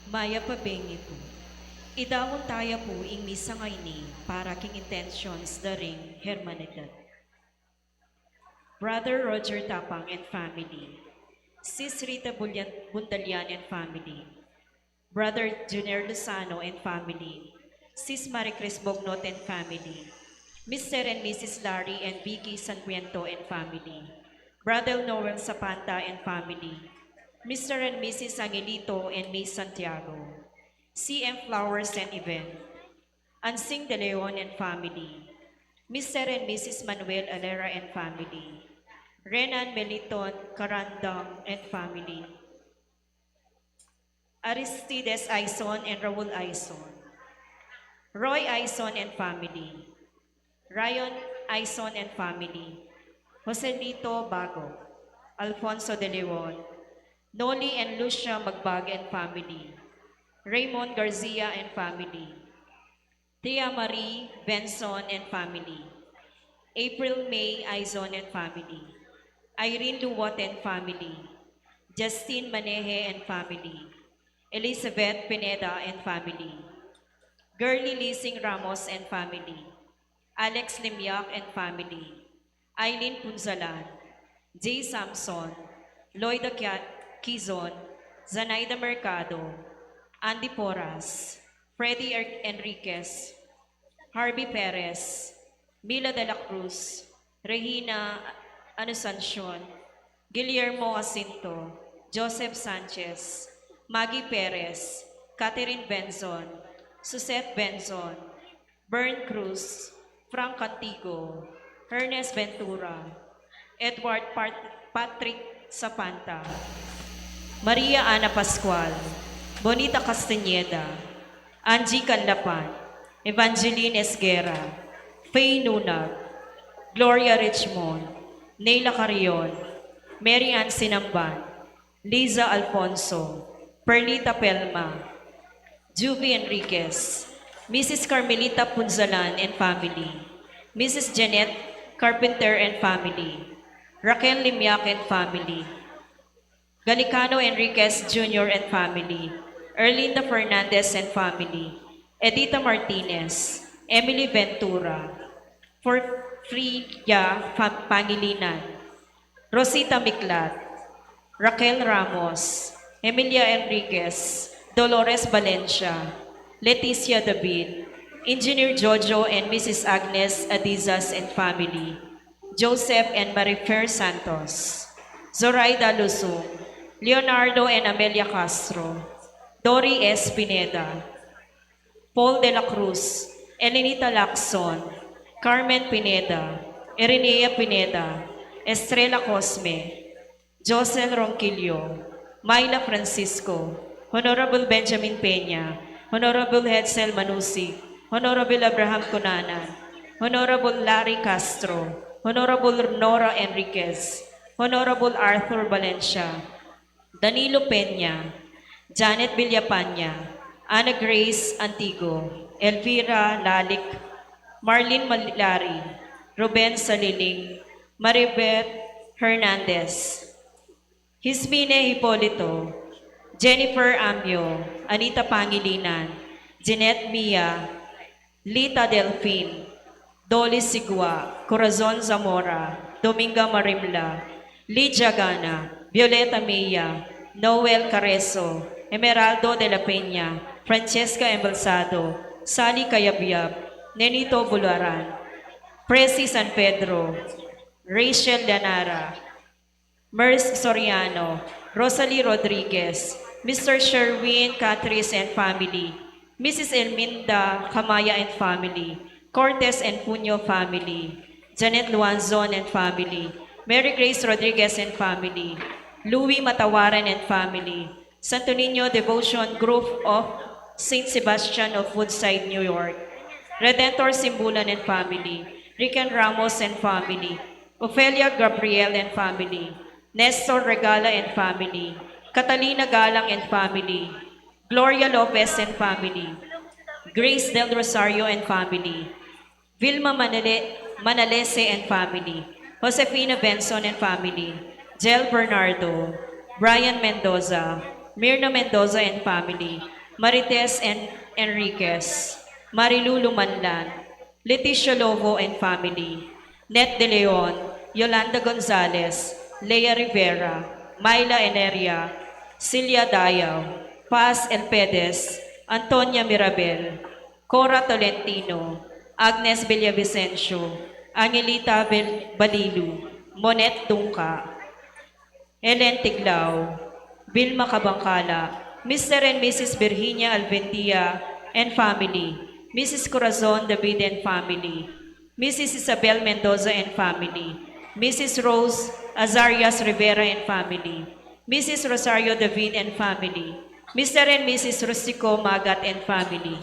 Mayap a bengi pu. Idawun taya pu ing misa ngeni para king intentions da ring hermandad. Brother Roger Tapang and family. Sis Rita Bulyan-, Bundalian and family. Brother Junior Lozano and family. Sis Marie Chris Bognot and family. Mister and Missus Larry and Vicky Sanguiento and family. Brother Noel Sapanta and family. Mister and Missus Angelito and Miss Santiago. C M Flowers and event. Ansing De Leon and family. Mister and Missus Manuel Alera and family. Renan Meliton Carandang and family. Aristides Aison and Raul Aison. Roy Aison and family. Ryan Aison and family. Joselito Bago. Alfonso De Leon. Noli and Lucia Magbag and family. Raymond Garcia and family. Tia Marie Benson and family. April May Aison and family. Irene Luwat and family. Justin Maneje and family. Elizabeth Pineda and family. Girly Lising Ramos and family. Alex Limyak and family. Aileen Punzalan, Jay Samson, Loida Kia-, Kizon, Zanaida Mercado, Andy Porras, Freddy Er-, Enriquez, Harvey Perez, Mila de la Cruz, Regina Anunciacion, Guillermo Jacinto, Joseph Sanchez, Maggie Perez, Catherine Benzon, Suzette Benzon, Bern Cruz, Frank Antigo, Ernest Ventura, Edward Pat-, Patrick Sapanta, Maria Ana Pascual, Bonita Castañeda, Angie Canlapan, Evangeline Esguerra, Faye Nunag, Gloria Richmond, Neila Carrion, Mary Ann Sinamban, Liza Alfonso, Perlita Pelma, Juvie Enriquez, Missus Carmelita Punzalan and family, Missus Janet Carpenter and family, Raquel Limyak and family, Galicano Enriquez Junior and family, Erlinda Fernandez and family, Edita Martinez, Emily Ventura, Porfria Fam-, Pangilinan, Rosita Miklat, Raquel Ramos, Emilia Enriquez, Dolores Valencia, Leticia David, Engineer Jojo and Missus Agnes Adizas and family, Joseph and Marifer Santos, Zoraida Lusung, Leonardo and Amelia Castro, Dory S. Pineda, Paul de la Cruz, Elenita Lacson, Carmen Pineda, Erinea Pineda, Estrella Cosme, Josel Ronquillo, Myla Francisco, Honorable Benjamin Peña, Honorable Hedsel Manusi, Honorable Abraham Cunanan, Honorable Larry Castro, Honorable Nora Enriquez, Honorable Arthur Valencia, Danilo Peña, Janet Villapaña, Ana Grace Antigo, Elvira Lalic, Marlene Malari, Ruben Saliling, Maribeth Hernandez, Hismine Hipolito, Jennifer Amio, Anita Pangilinan, Jeanette Mia, Lita Delfin, Dolly Sigua, Corazon Zamora, Dominga Marimla, Lydia Gana, Violeta Mia, Noel Careso, Emeraldo de la Peña, Francesca Embalsado, Sally Cayabyab, Nenito Bularan, Presi San Pedro, Rachel Llanara, Mers Soriano, Rosalie Rodriguez, Mister Sherwin Catris and family, Missus Erminda Camaya and family, Cortes and Puño family, Janet Luanzon and family, Mary Grace Rodriguez and family, Louis Matawaran and family, Santo Niño Devotion Group of Saint Sebastian of Woodside, New York, Redentor Simbulan and family, Rican Ramos and family, Ofelia Gabriel and family, Nestor Regala and family, Catalina Galang and family, Gloria Lopez and family, Grace Del Rosario and family, Vilma Manale-, Manalese and family, Josefina Benson and family, Jel Bernardo, Brian Mendoza, Mirna Mendoza and family, Marites N. Enriquez, Marilulu Manlan, Leticia Lobo and family, Net De Leon, Yolanda Gonzalez, Lea Rivera, Myla Eneria, Celia Dayaw, Paz Elpedes, Antonia Mirabel, Cora Tolentino, Agnes Villavicencio, Angelita Bel- Balilu, Monet Dungca, Ellen Tiglao, Vilma Cabangcala, Mister and Missus Virginia Alvendia and family, Missus Corazon David and family, Missus Isabel Mendoza and family, Missus Rose Azarias Rivera and family, Missus Rosario David and family, Mister and Missus Rustico Magat and family,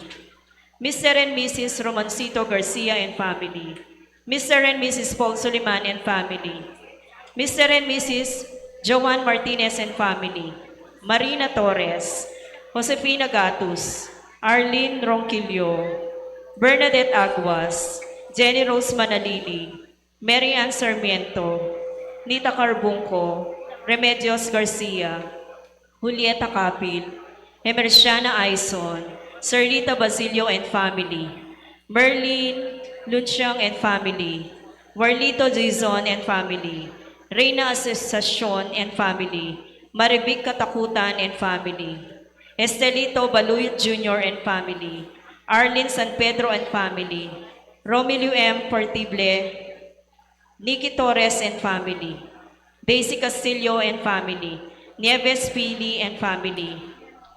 Mister and Missus Romancito Garcia and family, Mister and Missus Paul Suliman and family, Mister and Missus Joan Martinez and family, Marina Torres, Josefina Gatus, Arlene Ronquillo, Bernadette Aguas, Jenny Rose Manalili, Mary Ann Sarmiento, Nita Carbunco, Remedios Garcia, Julieta Capil, Emerciana Aison, Serlita Basilio and family, Merlin Lunchang and family, Warlito Dizon and family, Reina Asociacion and family, Marivic Katakutan and family, Estelito Baluyot Junior and family, Arlene San Pedro and family, Romilio M. Portible, Nikki Torres and family, Daisy Castillo and family, Nieves Pili and family,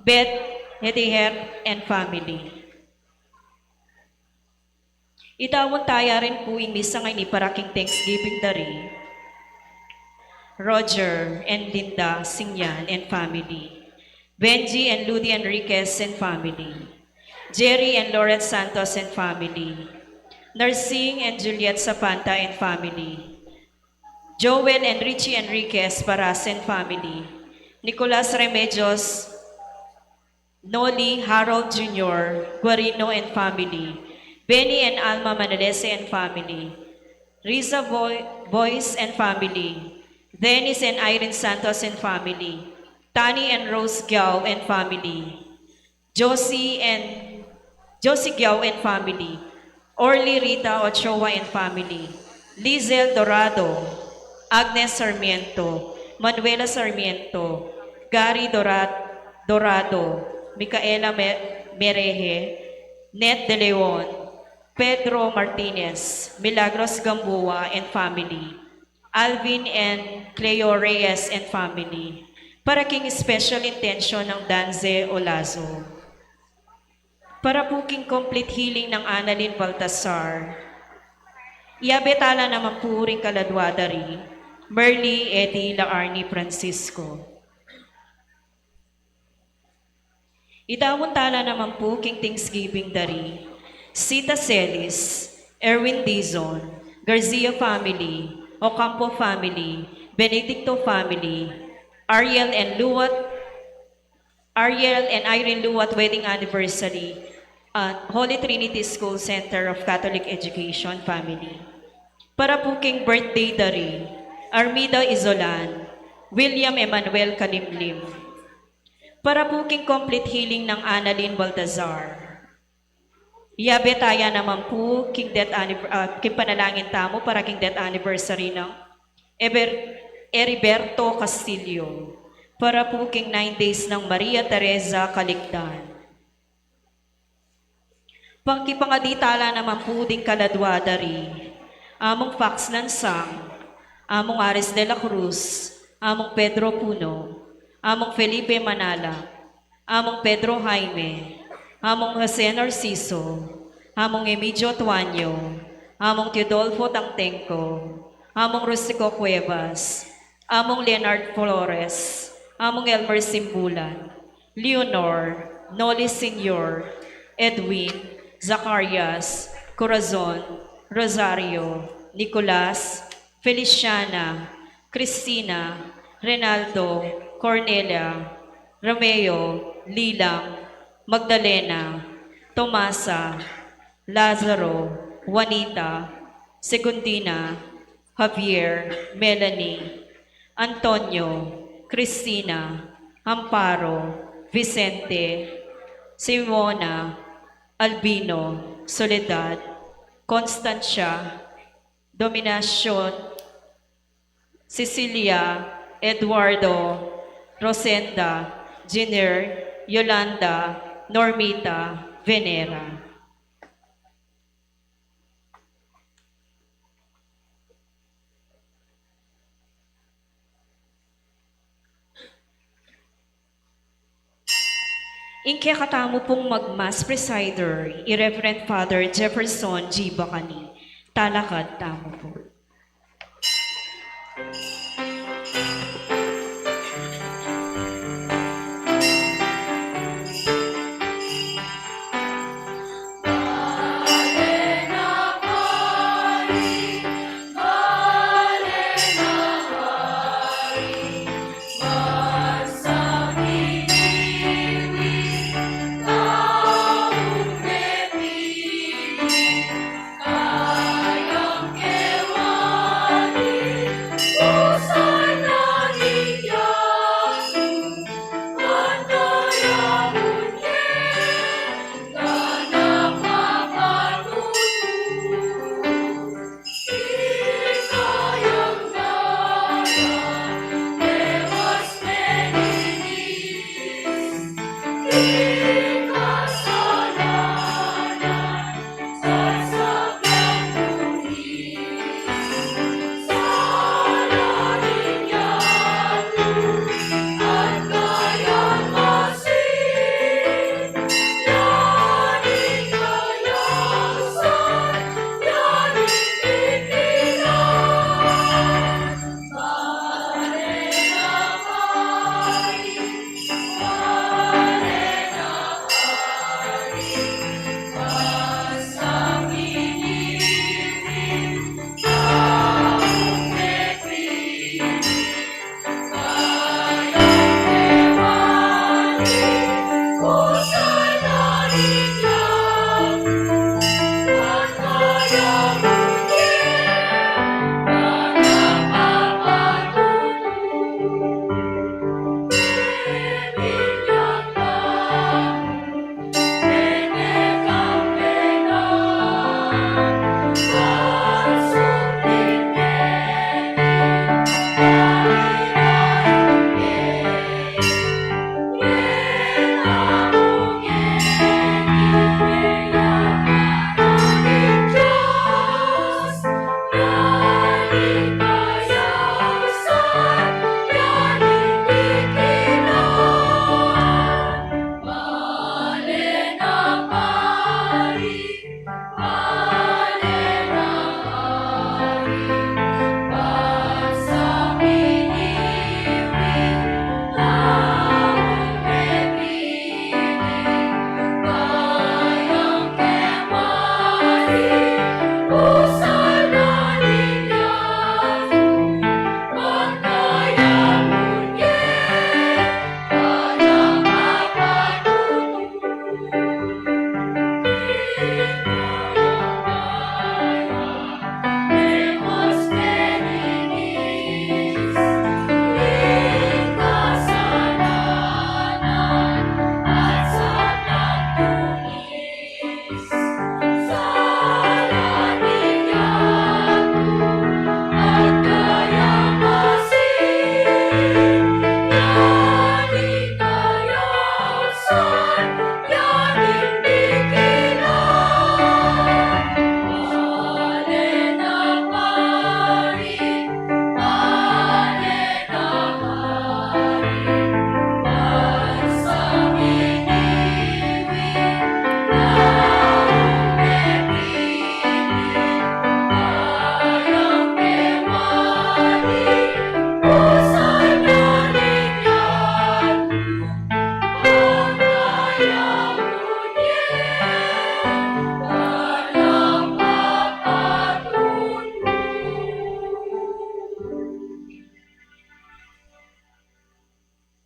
Beth Hediher and family. Idaun taya rin pu ing misa ngeni para king Thanksgiving da ri Roger and Linda Singyan and family, Benji and Ludi Enriquez and family, Jerry and Lorette Santos and family, Nursing and Juliet Sapanta and family, Joel and Richie Enriquez Paras and family, Nicolas Remedios, Noli Harold Junior Guarino and family, Benny and Alma Manalese and family, Riza Boy- Boyce and family, Dennis and Irene Santos and family, Tani and Rose Giao and family, Josie and Josie Giao and family, Orly Rita Ochoa and family, Lizel Dorado, Agnes Sarmiento, Manuela Sarmiento, Gary Dorat- Dorado, Micaela Me- Mereje, Net De Leon, Pedro Martinez, Milagros Gamboa and family, Alvin and Cleo Reyes and family, para king special intention ng Danze Olazo. Para pu king complete healing ng Annalyn Baltasar, iyabe tala naman pu ring kaladwa da ri Merly Eddie Laarni Francisco. Idaun tala naman pu king Thanksgiving da ri Sita Celis, Erwin Dizon, Garcia family, Ocampo family, Benedicto family, Ariel and Luat, Ariel and Irene Luat wedding anniversary at Holy Trinity School Center of Catholic Education family. Para pu king birthday da ri Armida Izolan, William Emmanuel Kalimlim. Para pu king complete healing ng Annalyn Baltazar. Iyabe taya naman pu king death anniv- ah, king panalangin tamu para king death anniversary ng Eber- Heriberto Castillo. Para pu king nine days ng Maria Teresa Kaligtan. Pangkipangadi tala naman pu ding kaladwa da ri Among Fax Lansang, Among Aris de la Cruz, Among Pedro Puno, Among Felipe Manala, Among Pedro Jaime, Among Jose Narciso, Among Emigdio Tuanyo, Among Teodolfo Tangtengco, Among Rustico Cuevas, Among Leonard Flores, Among Elmer Simbulan, Leonor, Noli Senior, Edwin, Zacarias, Corazon, Rosario, Nicolas, Feliciana, Cristina, Renaldo, Cornelia, Romeo, Lilang, Magdalena, Tomasa, Lazaro, Juanita, Segundina, Javier, Melanie, Antonio, Cristina, Amparo, Vicente, Simona, Albino, Soledad, Constancia, Dominacion, Cecilia, Eduardo, Rosenda, Jenner, Yolanda, Normita, Venera. Ing kekatamu pung mag-mass presider, i Reverend Father Jefferson G. Bacani. Talakad tamu pu.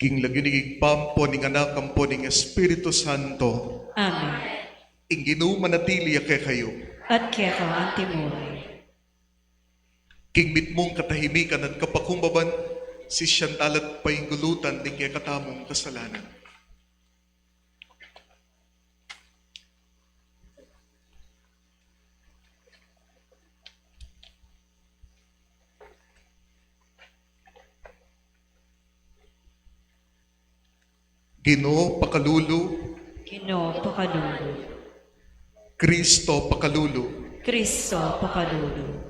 King lagyu ning Ibpa, ampo ning Anak, ampo ning Espiritu Santo. Amen. Ing Ginu manatili ya kekayu. At keka antimurin. King mitmung katahimikan at kapakumbaban, sisian tala at paingulutan ding kekatamung kasalanan. Ginu pakalulu. Ginu pakalulu. Kristo pakalulu. Kristo pakalulu.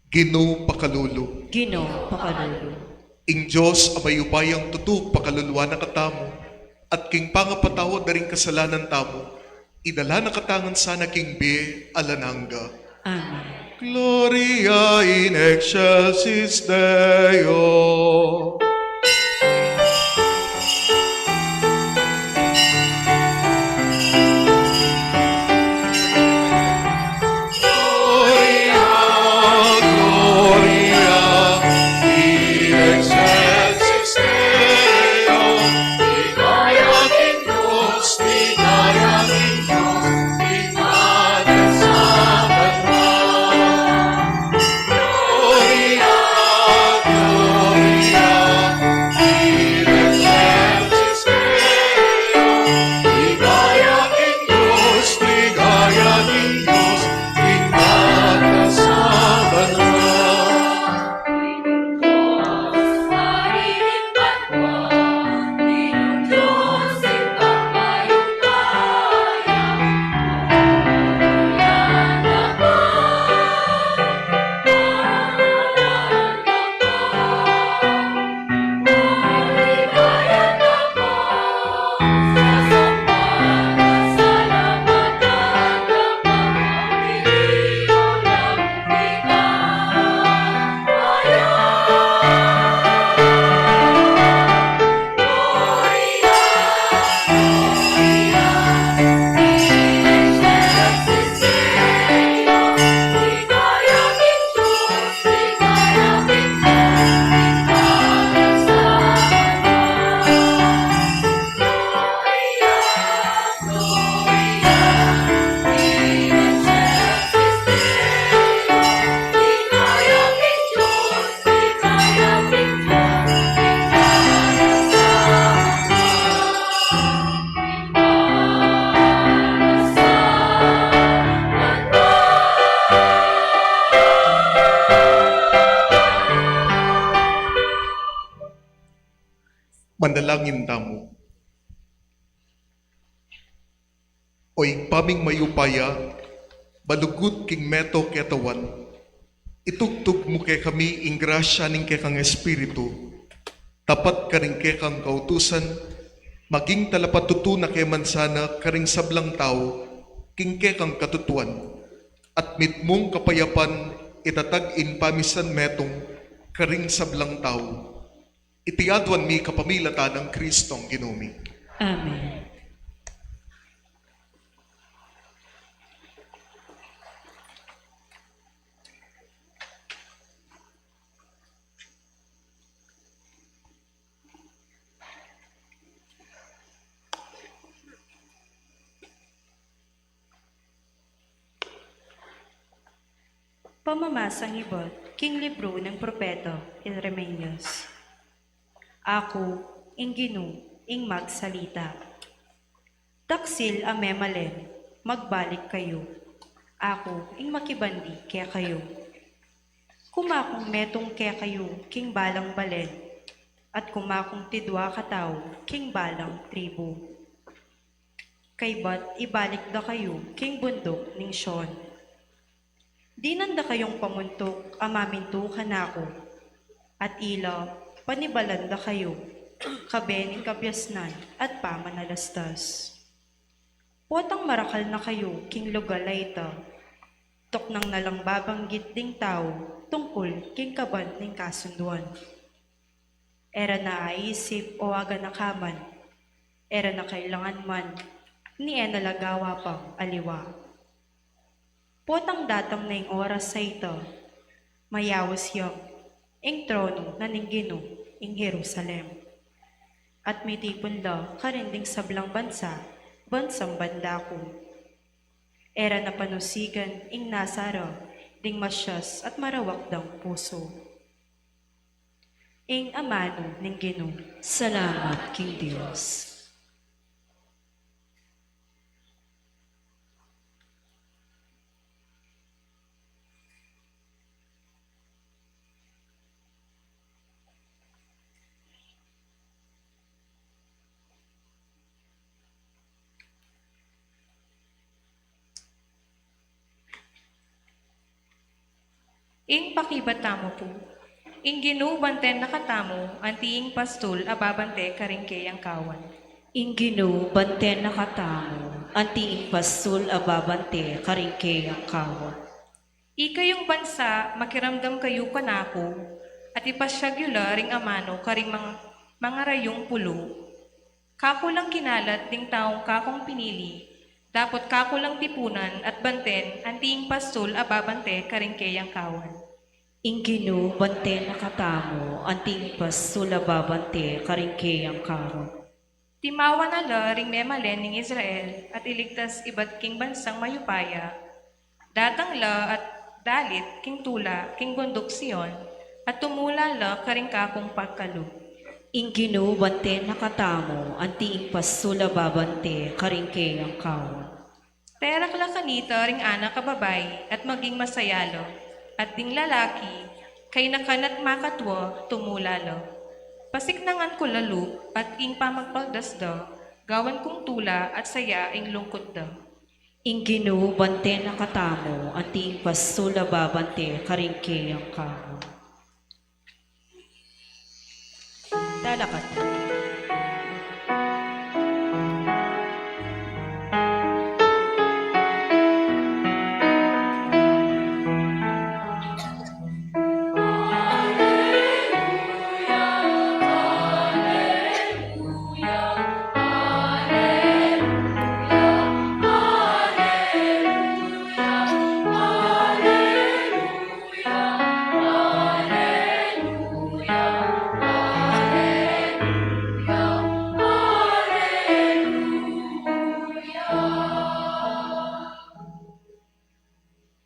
Ginu pakalulu. Ginu pakalulu. Ing Dios a mayupayang tutu pakaluluan na katamu, at king pangapatawad da ring kasalanan tamu, idala na katamu ngan sana king bie alang angga. Amen. Gloria in excelsis Deo. Gloria, Gloria in excelsis Deo. Ligaya king Dios, ligaya king Dios, king Padre sa banua. Gloria, Gloria in excelsis Deo. Ligaya king Dios, ligaya king Dios, king Padre sa banua. Manalangin tamu. O Ibpa ming mayupaya, malugud king metung ketawan, itugtug mu kekami ing grasya ning kekang Espiritu, tapat karing kekang kautusan, maging talapatutu na ke man sana karing sablang tau king kekang katutuan, at mitmung kapayapan itatag ing pamisan metung karing sablang tau. Iti aduan mi kapamilatan nang Kristong Ginu mi. Amen. Pamamasang ibat king libru nang propeta Jeremias. Aku, ing Ginu, ing magsalita. Taksil a memalen, magbalik kayu. Aku, ing makibandi kekayu. Kumakung metung kekayu king balang balen, at kumakung tidua katau king balang tribu. Kaybat ibalik da kayu king bunduk ning Sion. Dinan da kayung pamuntuk a mamintu kanaku, at ila panibalan da kayu kabe ning kabiasnan at pamanalastas. Potang marakal na kayu king lugal a ita, tuknang na lang babanggit ding tau tungkul king kaban ning kasunduan. E ra na aisip o aganaka man, e ra na kailangan man, ni e na la gawa pang aliwa. Potang datang na ing oras a ita, mayaus yang ing tronu na ning Ginu ing Jerusalem, at mitipun la karin ding sablang bansa, bansang bandakul. E ra na panusigan ing nasa ra ding masias at marawak dang pusu. Ing amanu ning Ginu. Salamat king Dios. Ing pakibat tamu pu. Ing Ginu banten na katamu, anti ing pastul a babante karing keyang kawan. Ing Ginu banten na katamu, anti ing pastul a babante karing keyang kawan. Ikayung bansa, makiramdam kayu kanaku, at ipasyag yu la ring amanu karing mang-, mangarayung pulu. Kaku lang kinalat ding taung kakung pinili, dapot kaku lang tipunan at banten, anti ing pastul a babante karing keyang kawan. Ing Ginu banten na katamu, anti ing pastul a babante karing keyang kawan. Timawa na la ring memalen ning Israel, at iligtas ibat king bansang mayupaya. Datang la at dalit king tula, king bunduk Sion, at tumula la karing kakung pagkalub. Ing Ginu banten na katamu, anti ing pastul a babante karing keyang kawan. Perak la kanita ring anak a babai, at maging masaya la. At ding lalaki, kaynakan at makatua, tumula la. Pasiknangan ku la lub, at ing pamagpaldas da, gawan kung tula at saya ing lungkut da. Ing Ginu banten na katamu, anti ing pastul a babante karing keyang kawan. Talakad.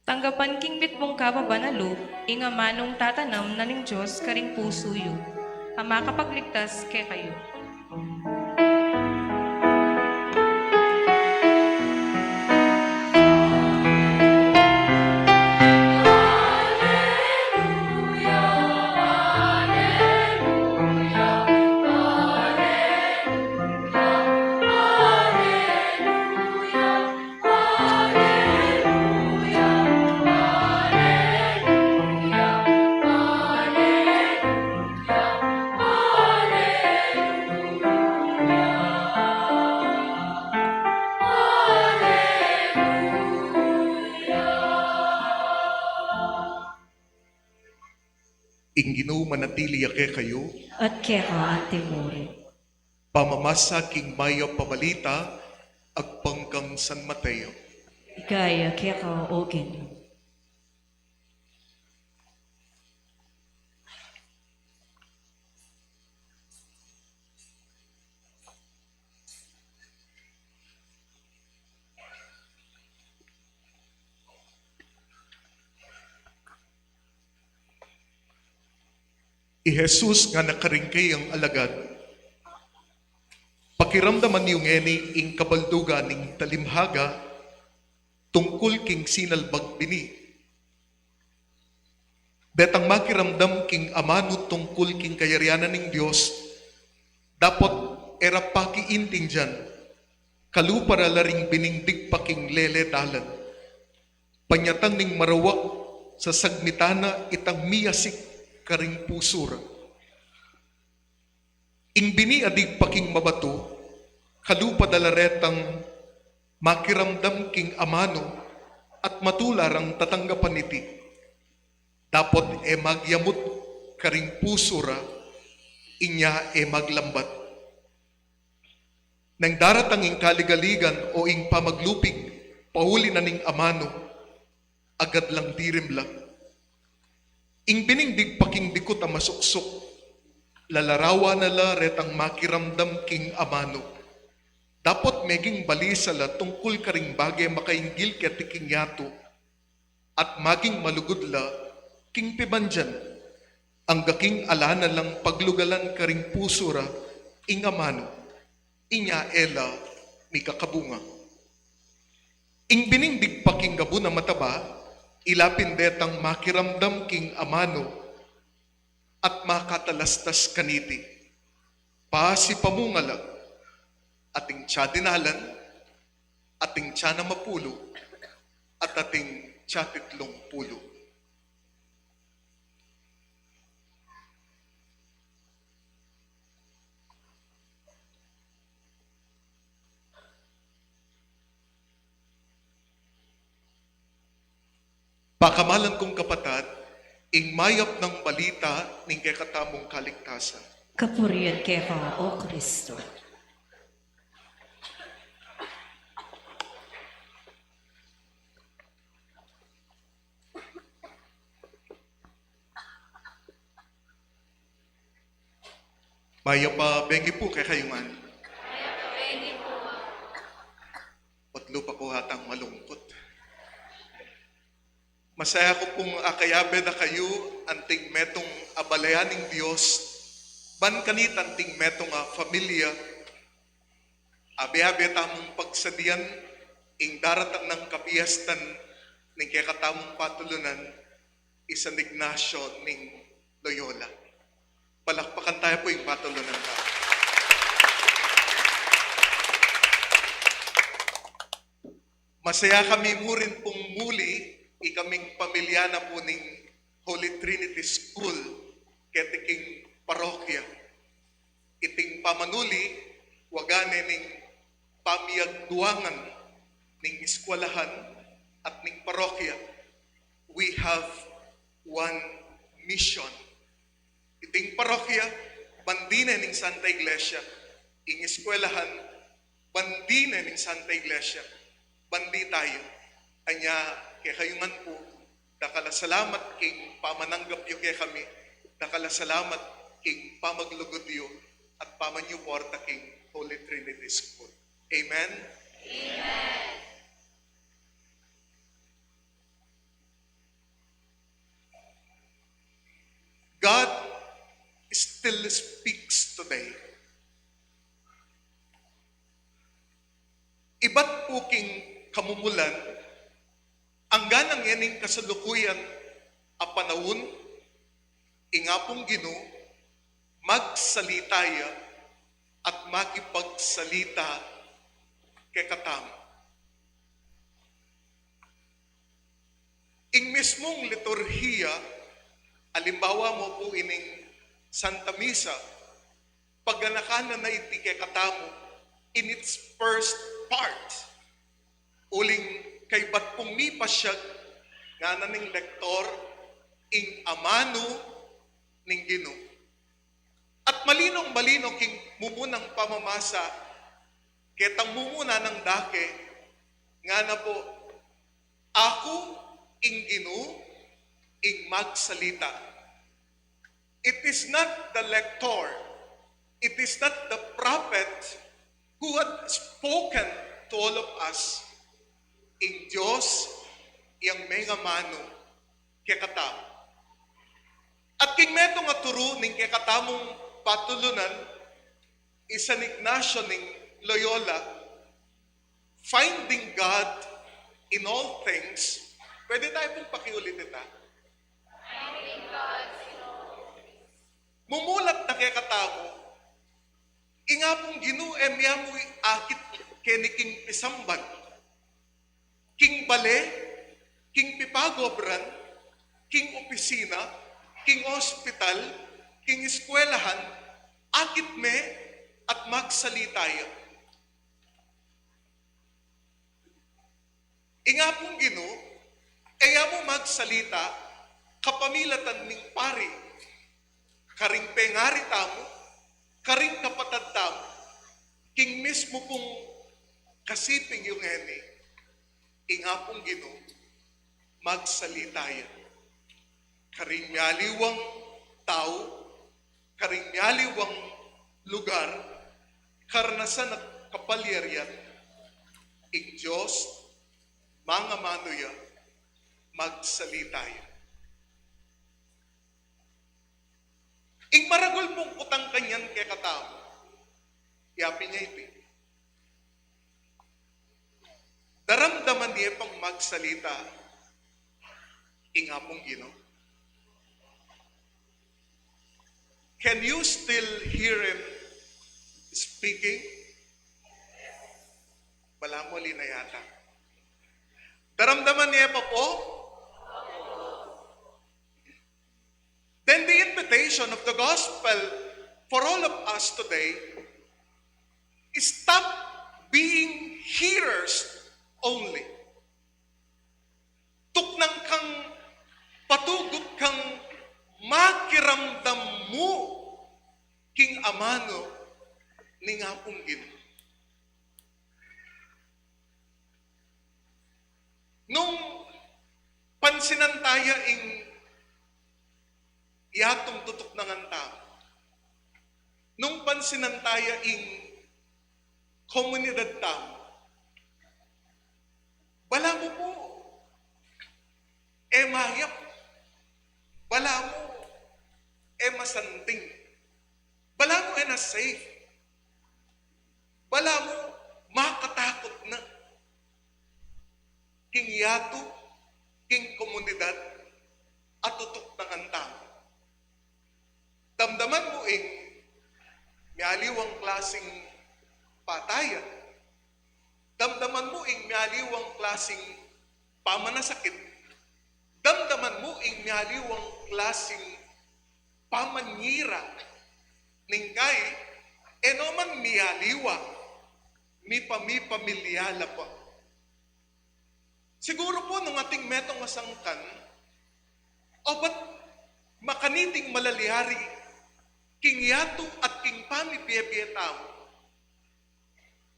Tanggapan king mitmung kababa na lub, ing amanung tatanam na ning Dios karing pusu yu, a makapagligtas kekayu. Ing Ginu manatili ya kekayu. At keka antimurin. Pamamasa king mayap a balita agpang kang San Mateo. Ligaya keka, O Ginu. I Jesus ngana karing keyang alagad, "Pakiramdaman yu ngeni ing kabaldugan ning talimhaga tungkul king sinalbag bini. Detang makiramdam king amanu tungkul king kayarian ning Dios, dapot e ra pakiintindian, kalupa da la ring bining digpa king lele dalan. Panyatang ning marawak, sasagmitan na itang miyasik karing pusu ra. Ing bini a digpa king mabatu, kalupa da la retang makiramdam king amanu at matula rang tatanggapan iti. Dapot e magyamut karing pusu ra, inya e maglambat. Neng daratang ing kaligaligan o ing pamaglupig pauli na ning amanu, agad lang dirim la. Ing bining digpa king dikut a masuksuk, lalarawan na la retang makiramdam king amanu. Dapot meging balisa la tungkul karing bage makainggil keti king yatu, at maging malugud la king pibandian, angga king ala na lang paglugalan karing pusu ra ing amanu, inya e la mikakabunga." Ing bining digpa king gabun a mataba, ila pin detang makiramdam king amanu at makatalastas kaniti. Pasipamunga la, ating tsa dinalan, ating tsa namapulu, at ating tsa titlung pulu. Pakamalan kung kapatad, ing mayap nang balita ning kekatamung kaligtasan. Kapurian keka, O Kristo. Mayap a bengi pu kekayu ngan. Mayap a bengi pu. Otlu pa ku atang malungkut. Masaya ku pung akayabe na kayu anting metung a balayan ning Dios, ban kanita anting metung a familia, abe-abe tamung pagsadian ing daratang nang kapiestan ning kekatamung patulunan, i San Ignacio ning Loyola. Palakpakan taya pu ing patulunan ta. Masaya kami murin pung muli, ikaming pamilya na pu ning Holy Trinity School keti king parokya. Iting pamanuli, waga ne ning pamiyagduangan ning eskwelahan at ning parokya. We have one mission. Iting parokya, bandi ne ning Santa Iglesia. Ing eskwelahan, bandi ne ning Santa Iglesia. Bandi tayu. Anya, kekayu ngan pu, dakal a salamat king pamananggap yu kekami, dakal a salamat king pamaglugud yu at pamanyuporta king Holy Trinity School. Amen? Amen. God still speaks today. Ibat pu king kamumulan, angga nang yening kasalukuyan a panaun, ing Apung Ginu magsalita ya at makipagsalita kekatamu. Ing mismung liturhiya, alimbawa mu pu ining Santa Misa, paganakan na na iti kekatamu in its first part. Uling kaybat pung mipasyag, ngana ning lektor, ing amanu ning Ginu. At malinong-malino king mumunang pamamasa, ketang mumuna nang dake, ngana pu, "Aku ing Ginu, ing magsalita." It is not the lector, it is not the prophet who had spoken to all of us. Ing Dios yang mengamanu kekatamu. At king metung a turu ning kekatamung patulunan, i San Ignacio ning Loyola, finding God in all things. Pwede tayo pong pakiulit ita. Mumulat na kekatamu, ing Apung Ginu e mia mu akit keni king pisamban, king bale, king pipagobran, king opisina, king ospital, king eskwelahan, akit me at magsalita ya. Ing Apung Ginu, e ya mu magsalita kapamilatan ning pari, karing pengari tamu, karing kapatad tamu, king mismu pung kasiping yu ngeni, ing Apung Ginu, magsalita ya. Karing mialiwang tau, karing mialiwang lugar, karanasan at kapalyarian, ing Dios, mangamanu ya, magsalita ya. Ing maragul pung kutang kanyan kekatamu, yapin ya iti. Daramdaman ye pang magsalita ing Apung Ginu? Can you still hear him speaking? Balamu ali na yata. Daramdaman ye pa pu? Then the invitation of the gospel for all of us today is stop being hearers only. Tuknang kang Pansinan taya ing yatung tutuknangan tamu. Nung pansinan taya ing komunidad tamu. Balamu pu, e mayap. Balamu, e masanting. Balamu, e na safe. Balamu, makatakut na king yatu, king komunidad, a tutuknangan tamu. Damdaman mu ing mialiwang klasing patayan. Damdaman mu ing mialiwang klasing pamanasakit. Damdaman mu ing mialiwang klasing pamanyira. Ningkai, e no man mialiwa, mipamipamilya la pa. Siguru pu nung atin metung a sangkan, obat makaniting malalyari king yatu at king pamibie-bie tamu.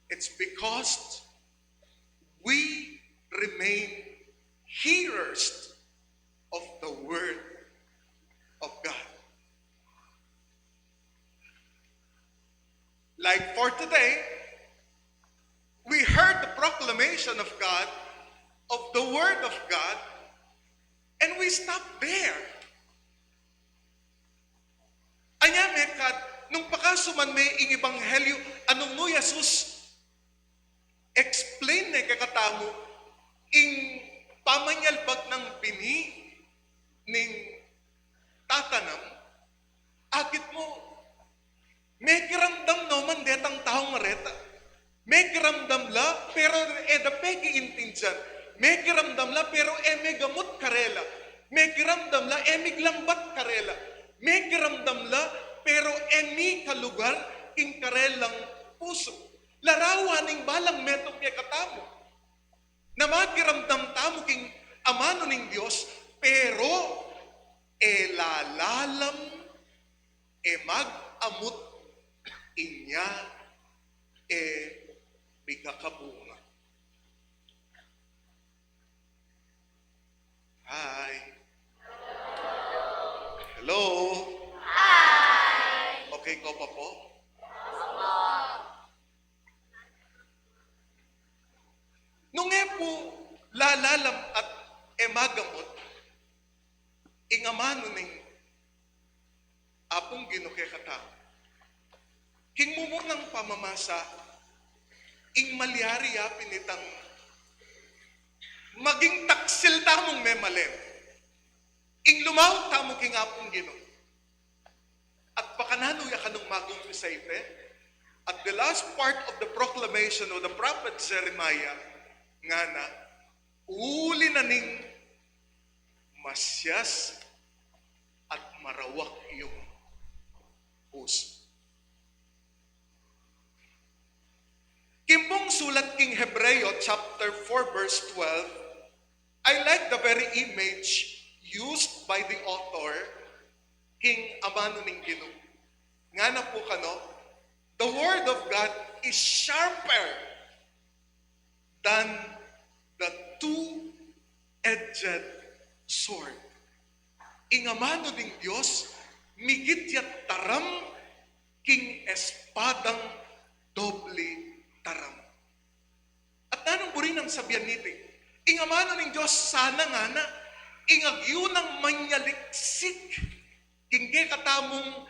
It's because we remain hearers of the word of God. Like for today, we heard the proclamation of God, of the word of God, and we stop there. Anya mekad, nung pakasuman me ing ebanghelyo a nung nu Jesus, explain ne kekatamu ing pamanyalbag nang bini ning tatanam, akit mu, mekiramdam no man detang taung areta. Mekiramdam la, pero e da pekiintindian. Mekiramdam la, pero e megamut karela. Mekiramdam la, e miglangbat karela. Mekiramdam la, pero e mikalugar king karelang pusu. Larawan ning balang metung kekatamu na makiramdam tamu king amanu ning Dios, pero e lalalam, e mag-amut, inya e mikakabunga. Hi. Hello. Hi. Okay ko pa po? Nung e pu lalalam at e magamut ing amanu ning Apung Ginu kekatamu. King mumunang pamamasa, ing malyari ya pin itang maging taksil tamung memalem. Ing lumaut tamu king Apung Ginu. At pakananu ya kanung mag-umpisa ite? At the last part of the proclamation of the prophet Jeremiah, ngana, uli na ning masias at marawak yung pusu. King pung sulat king Hebreo chapter four verse twelve, I like the very image used by the author, king amanu ning Ginu. Ngana pu kanu, the word of God is sharper than the two-edged sword. Ing amanu ning Dios, migit ya taram king espadang doble taram. At nanung buri nang sabian niti? Ing amanu ning Dios sana ngana, ing agyu nang manyaliksik king kekatamung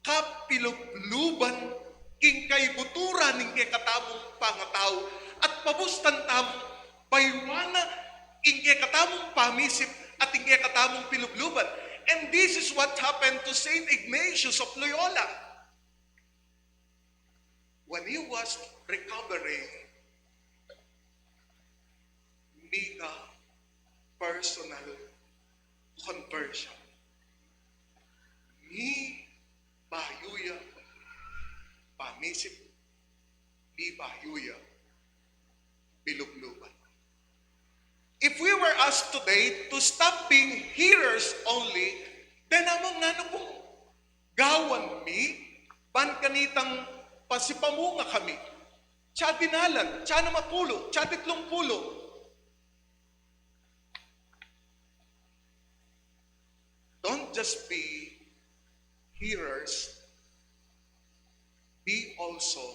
kapilubluban, king kaibuturan ning kekatamung pangatau, at pabustan tamung baywana ing kekatamung pamisip at ing kekatamung pilubluban. And this is what happened to Saint Ignatius of Loyola. When he was recovering, mika personal conversion. Mibayu ya pamisip, mibayu ya pilubluban. If we were asked today to stop being hearers only, then among nanu pung gawan mi, ban kanitang pasipamunga kami. Tsa dinalan, tsa namapulo, tsa titlung pulo. Don't just be hearers, be also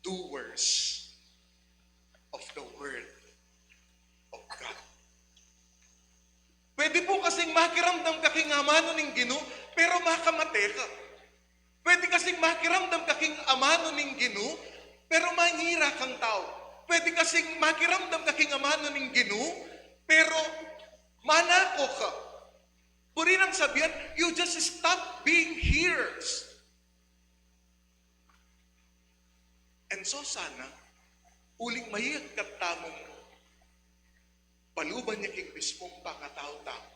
doers of the word of God. Pwede po kasing makiramdam ka king amanu ning Ginu, pero makamate ka. Pwede kasing makiramdam ka king amanu ning Ginu, pero manira kang tau. Pwede kasing makiramdam ka king amanu ning Ginu, pero manako ka. Buri nang sabian, you just stop being hearers. And so sana, uling mayagkat tamung paluban ya king mismung pangatau tamu,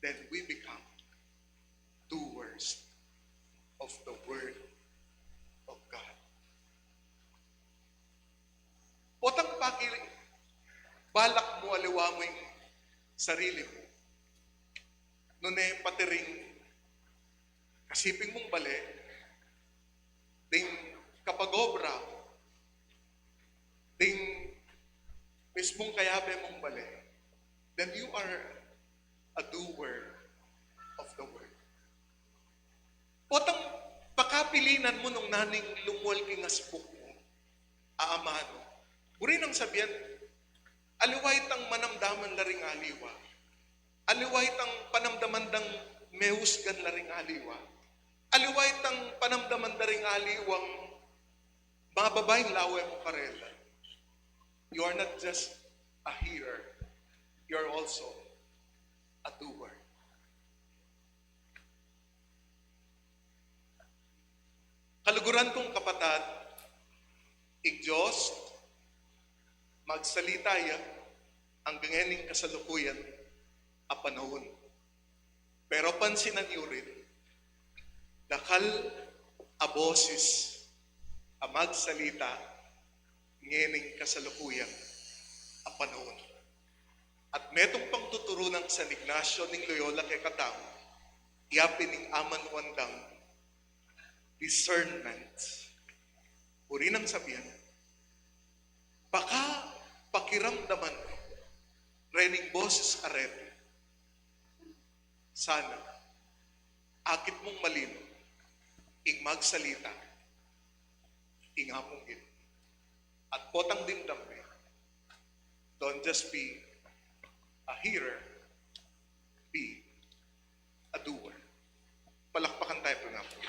then we become doers of the word of God. Potang pakibalak mu aliwa mu ing sarili mu, nune pati ring kasiping mung bale, ding kapag-obra, ding mismung kayabe mung bale, then you are a doer of the word. Potang pakapilinan mu nung naning lumual king asbuk mu a amanu, buri nang sabian, aliwa itang manamdaman la ring aliwa. Aliwa itang panamdaman dang mehusgan la ring aliwa. Aliwa itang panamdaman da ring aliwang mababa ing lawe mu karela. You are not just a hearer, you are also a doer. Kaluguran kung kapatad, ing Dios magsalita ya anggang ngening kasalukuyan a panaun. Pero pansinan yu rin, dakal a bosis a magsalita ngening kasalukuyan a panaun. At metung pang tuturu nang San Ignacio ning Loyola kekatamu, yapin ing amanuan dang discernment. Buri nang sabian, baka pakiramdaman mu rening bosis a reti, sana akit mung malino ing magsalita ing Apung Ginu. At potang dimdam mi, don't just be a hearer, be a doer. Palakpakan tayo po nga po.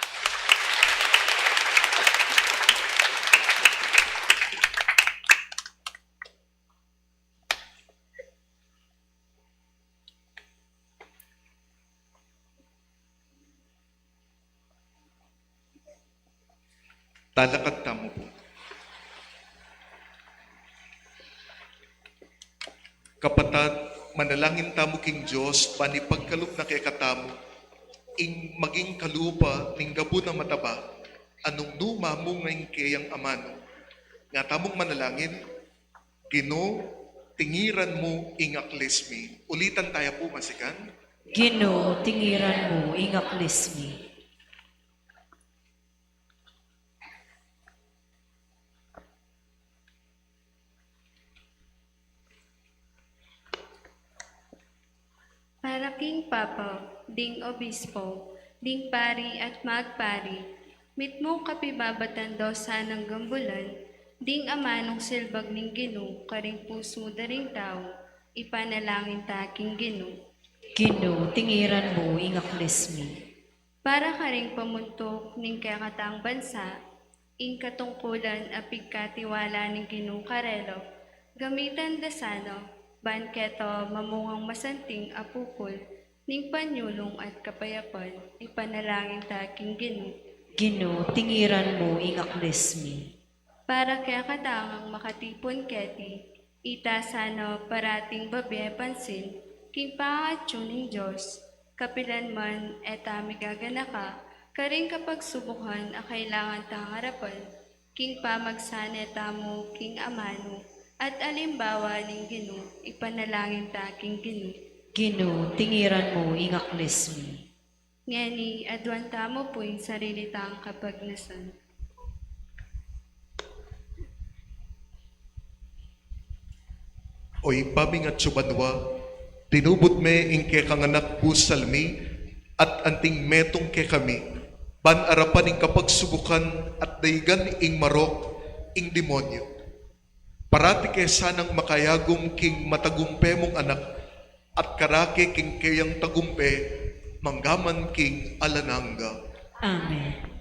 Talakad tamu po. Kapatad, manalangin tamu king Dios, ban ipagkalub na kekatamu ing maging kalupa ning gabun a mataba, a nung nu mamunga ing keyang amanu. Nga tamung manalangin, Ginu, tingiran mu ing aklis mi. Ulitan taya pu, masikan. Ginu, tingiran mu ing aklis mi. Para king Papa, ding Obispo, ding pari at magpari, mitmung kapibabatan do sanang gambulan ding amanung silbag ning Ginu karing pusu da ring tau, ipanalangin ta king Ginu. Ginu, tingiran mu ing aklis mi. Para karing pamuntuk ning kekatang bansa, ing katungkulan a pigkatiwala ning Ginu karela, gamitan da sana, ban keto mamungang masanting a pupul ning panyulung at kapayapan, ipanalangin ta king Ginu. Ginu, tingiran mu ing aklis mi. Para kekatang makatipun keti, ita sana parating babie pansin king pangatsu ning Dios, kapilan man e ta migaganaka karing kapagsubukan a kailangan tang arapan, king pamagsane tamu king amanu at alimbawa ning Ginu, ipanalangin ta king Ginu. Ginu, tingiran mu ing aklis mi. Ngeni, aduan tamu pu ing sarili tang kapagnasan. O Ibpa ming atsu banua, Tinubud me ing kekang anak busal mi, at anting metung kekami, ban arapan ing kapagsubukan at daigan ing marok ing demonyu. Parati ke sanang makayagum king matagumpe mung anak, at karake king keyang tagumpe, manggaman king alang angga. Amen.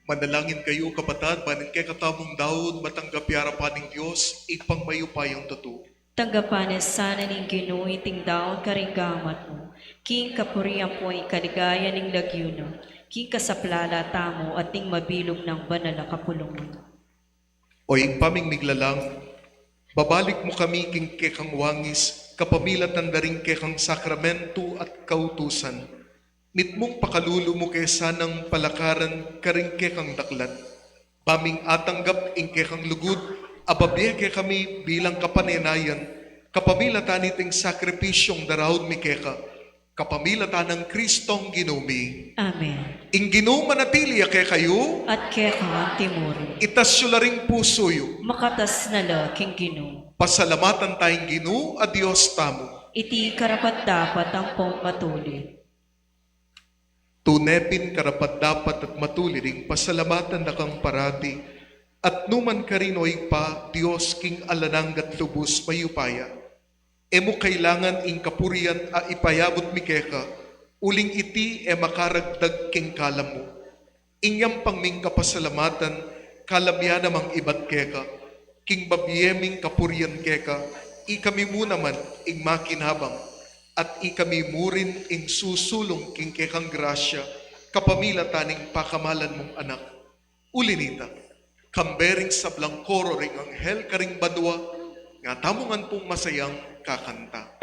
Manalangin kayu, kapatad, ban ing kekatamung daun matanggap ya arapan ning Dios, Ibpang mayupayang tutu. Tanggapan na sana ning Ginu iting daun karing gamat mu, King kapurian pu at kaligayan ning lagyu na, king kasaplalan tamu at ning mabilug nang banal a kapulungan. O Ibpa ming miglalang, babalik mu kami king kekang wangis, kapamilatan da ring kekang sakramentu at kautusan. Mitmung pakalulu mu ke sanang palakaran karing kekang daklat. Ba ming atanggap ing kekang lugud, a babie kekami bilang kapanenayan, kapamilatan niting sakripisyung daraun mi keka, kapamilatan nang Kristong Ginu mi. Amen. Ing Ginu manatili ya kekayu. At keka mu rin. Itas yu la ring pusu yu. Makatas na la king Ginu. Pasalamatan taya ing Ginu a Dios tamu. Iti karapat-dapat ampong matulid. Tune pin karapat-dapat at matulid ing pasalamatan da kang parati, at nu man karin, o Ibpa, Dios king alang angga at lubus mayupaya. E mu kailangan ing kapurian a ipayabut mi keka, uling iti e makaragdag king kalam mu. Ing yampang ming kapasalamatan, kalam ya namang ibat keka, king babie ming kapurian keka, ikami mu naman ing makinabang, at ikami mu rin ing susulung king kekang grasya, kapamilatan ning pakamalan mung Anak. Uli na nita, kambe ring sablang koro ring anghel karing banua, nga tamu ngan pung masayang kakanta.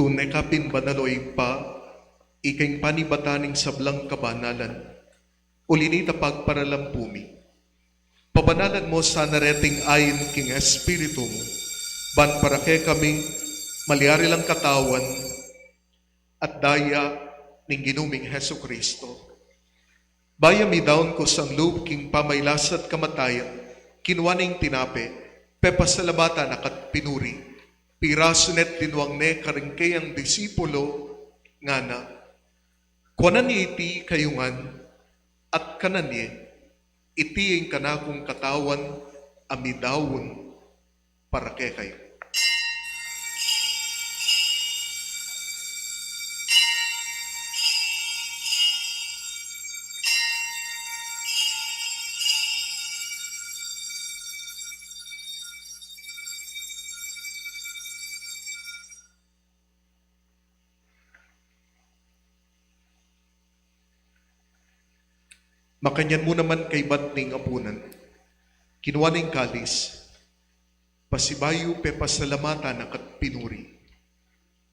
Tune ka pin banal, o Ibpa, ika ing panibatan ning sablang kabanalan. Uli na nita pagparalampu mi, pabanalan mu sana reting ain king Espiritu mu, ban para kekami malyari lang katawan at daya ning Ginu ming Jesucristo. Bayu midaun kusang lub king pamailas at kamatayan, kinua ne ing tinape, pepasalamatan na ka't pinuri, pirasu ne't dinuang ne karing keyang disipulo, ngana: Kuanan ye iti kayu ngan, at kanan ye, iti ing kanakung katawan a midaun para kekayu. Makanyan mu naman kaybat ning apunan, kinua ne ing kalis, pasibayu pepasalamatan na ka't pinuri,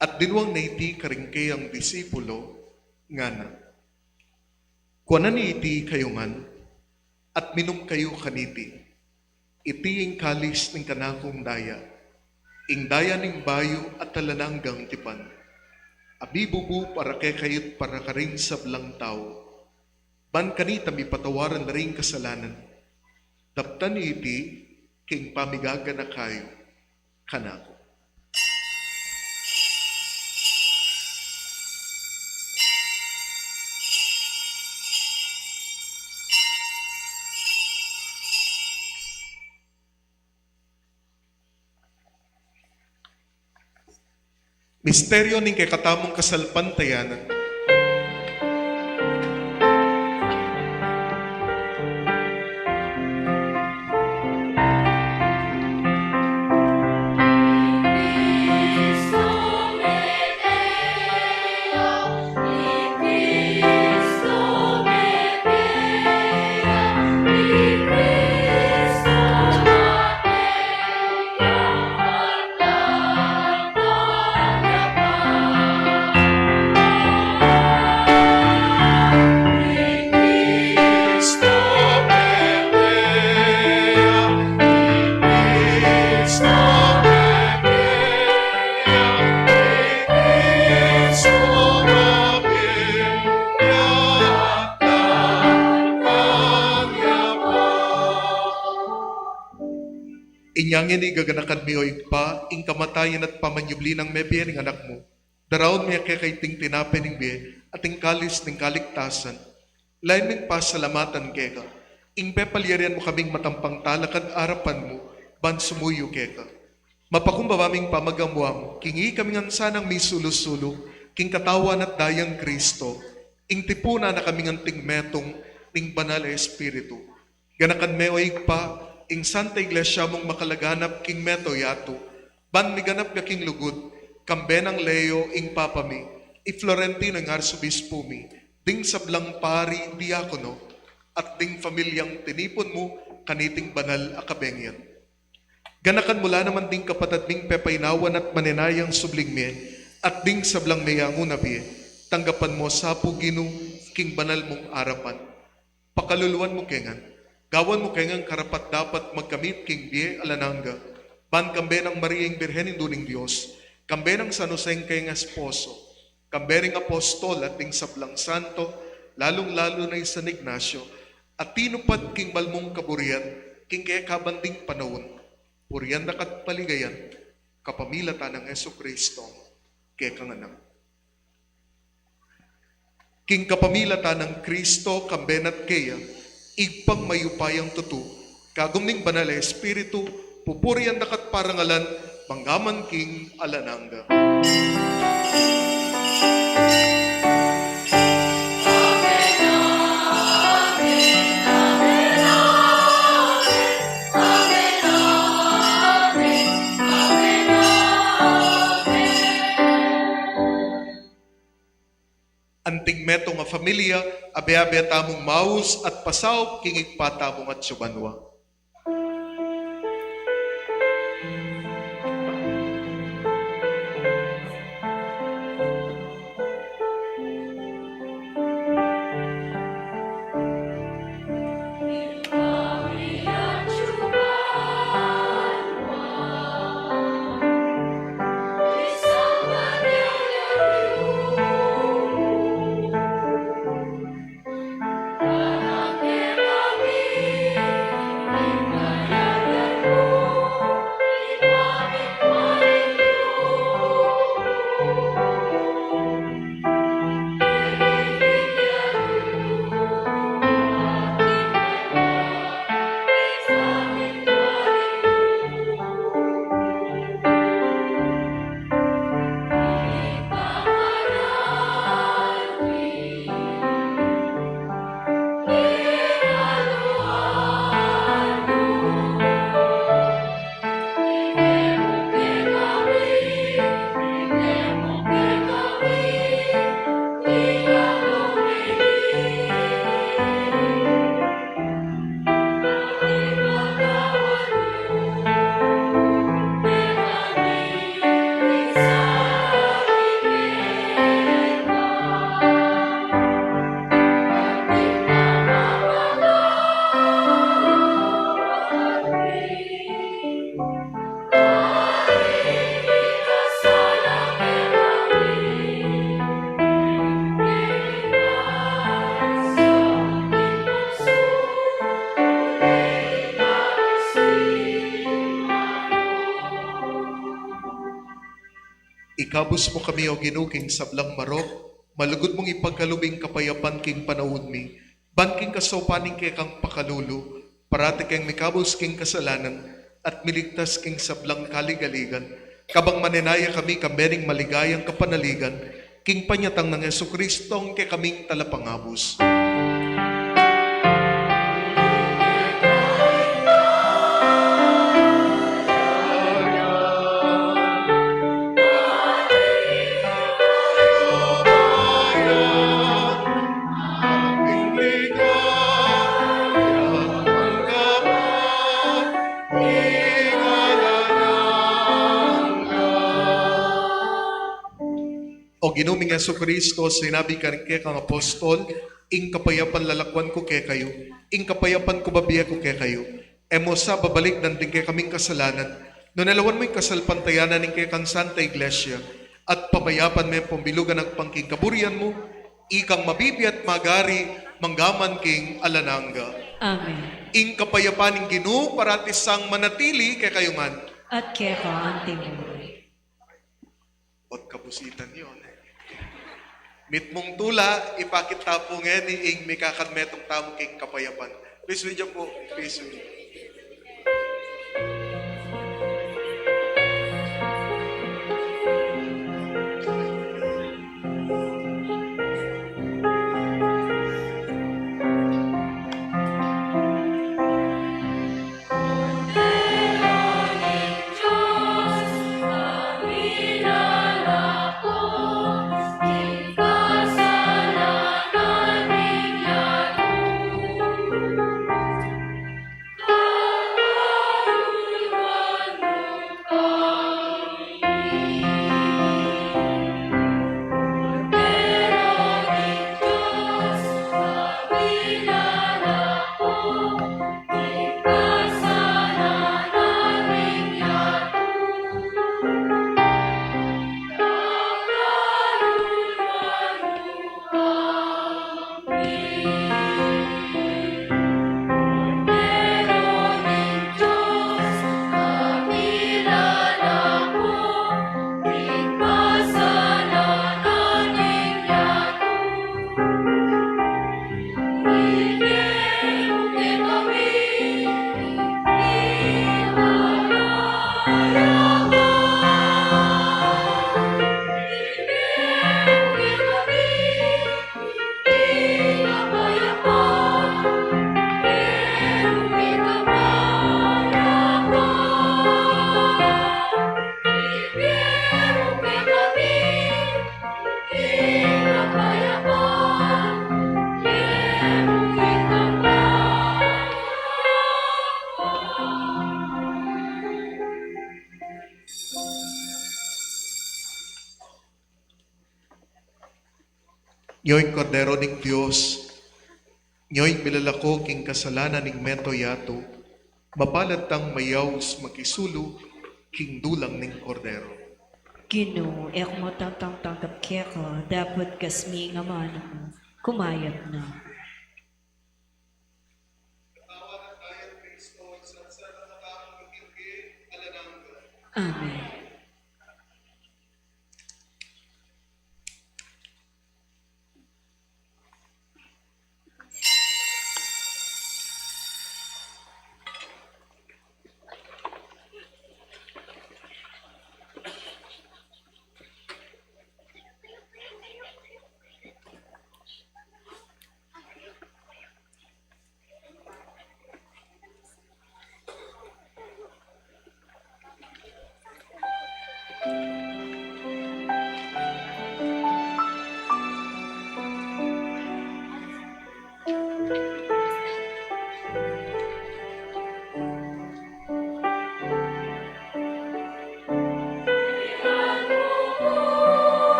at dinuang na iti karing keyang disipulo, ngana: Kuanan ye iti kayu ngan, at minum kayu kaniti. Iti ing kalis ning kanakung daya, ing daya ning bayu at alang anggang tipan, a mibubu para kekayu't para karing sablang tau, ban kanita mipatawaran da ring kasalanan. Daptan ye iti king pamigaganaka yu kanaku. Misteryo ning kekatamung kasalpantayanan. Inya ngeni gaganakan mi, o Ibpa, ing kamatayan at pamanyubli nang mebie ning Anak mu. Daraun mi keka iting tinape ning bie at ing kalis ning kaligtasan. Lalu ming pasalamatan keka ing pepalyarian mu kaming matampang talakad arapan mu ban sumuyu keka. Mapakumbaba ming pamagamuan mu king ikami ngan sanang misulu-sulu king katawan at dayang Kristo, ing tipunan na kami ngan anting metung ning Banal a Espiritu. Ganakan me, o Ibpa, ing Santa Iglesia mung makalaganap king meto yatu, ban miganap ya king lugud, kambe nang Leo ing Papa mi, i Florentino ing Arsobispo mi, ding sablang pari, diakono, at ding pamilyang tinipun mu kaniting banal a kabengian. Ganakan mu la naman ding kapatad ming pepainawan at manenayang subling mie, at ding sablang meyangu na bie, tanggapan mu sa pu, Ginu, king banal mung arapan. Pakaluluan mu ke ngan, gawan mu ke ngan karapat-dapat magkamit king bie alang angga, ban kambe nang Maria ing Birhen Indu ning Dios, kambe nang San Jose ing kayang esposo, kambe ring apostol at ding sablang santo, lalung-lalu na i San Ignacio, a tinupad king mal mung kaburian king kekabang ding panaun, purian da ka at paligayan, kapamilatan nang Jesucristo, kekang Anak. King kapamilatan nang Kristo, kambe na at keya, Ibpang mayupayang tutu, kagum ning Banal a Espiritu, pupurian da ka at parangalan, mangga man king alang angga. Anting metung a familia, abe-abe tamung maus at pasaup king Ibpa tamung atsu banua. Ikabus mu kami, O Ginu, king sablang marok, malugud mung ipagkalub ing kapayapan king panaun mi, ban king kasaupan ning kekang pakalulu, parati keng mikabus king kasalanan, at miligtas king sablang kaligaligan, Kabang manenaya kami kambe ning maligayang kapanaligan, king panyatang nang Jesucristo, ing kekaming Talapangabus. O Ginu ming Jesucristo, sinabi ka king kekang apostol, ing kapayapan lalakwan ku kekayu, ing kapayapan ku babie ku kekayu. E mu sa babalikdan ding kekaming kasalanan, nune lawan mu ing kasalpantayanan ning kekang Santa Iglesia, at pamayapan me pung bilugan agpang king kaburian mu, ikang mabibie at magari, mangga man king alang angga. Amen. Ing kapayapan ning Ginu parati sang manatili kekayu ngan. At keka antimurin. Ot kabusitan yu, e. Mitmung tula, ipakit ta pu ngeni ing mikakanmetung tamu king kapayapan. Please, video po, please, video. Nyo ing Kordero ning Dios, nyo ing milalako king kasalanan ning meto yatu, mapalad tang mayaus makisulu king dulang ning Kordero. Ginu, e ku matatanggap keka, dapot kasmi ing amanu mu, kumayap na. Amen.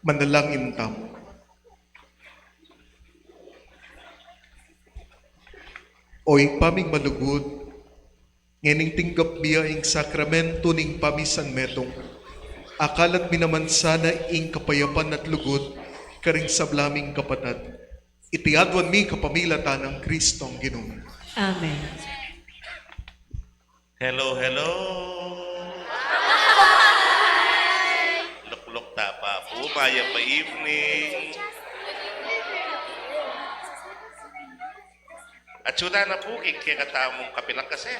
Manalangin tamu. O Ibpa ming malugud, ngening tinggap mi ya ing sakramento ning pamisan metung, akalat mi naman sana ing kapayapan at lugud karing sabla ming kapatad. Iti aduan mi kapamilatan nang Kristong Ginu mi. Amen. Hello, hello. Lukluk ta pa pu, mayap a evening. Atyu tana pu king kekatamung kapilan kasi,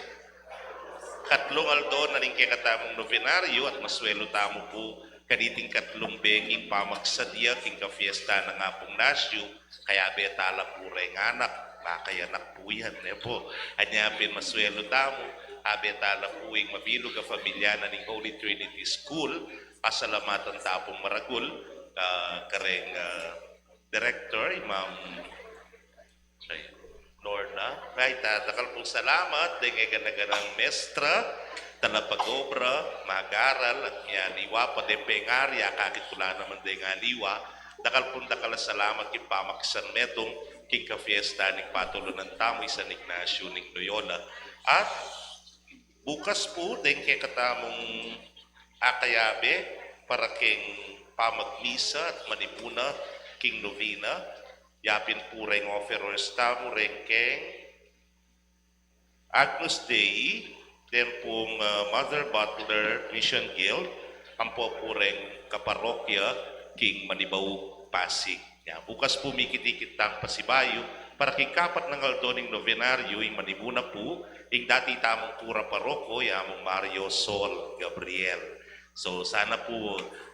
katlung aldo na ning kekatamung nobenaryo at maswelu tamu pu kaniting katlung bengi ing pamagsadya king kafiesta nang Apung Nasyu. Kayabe tala pu reng anak, baka anak pu yan, ne pu. Anya pin maswelu tamu, abe tala pu ing mabilug a familia na ning Holy Trinity School. Pasalamatan ta pung maragul, ah, kareng, ah, director, i Ma'am Lorna. Right, ah, dakal pung salamat deng e gana-ganang mestra, talapag-obra, mag-aral, at ing aliwa pa deng pengari, akakit ku la naman deng aliwa. Dakal pung dakal a salamat king pamakisan metung king kafiesta ning patulunan tamu i San Ignacio ning Loyola. At bukas pu deng kekatamung akayabe para king pamagmisa at manimuna king novena, yapin pu reng offerers tamu reng keng Agnus Dei, den pung, ah, Mother Butler Mission Guild, ampo pu reng kaparokya king Manibao, Pasig. Ya, bukas pu mikit-ikit tang pasibayu para king kapat nang aldo ning nobenaryo, ing manimuna pu ing dati tamung kura paroko, i Among Mario Sol Gabriel. So, sana pu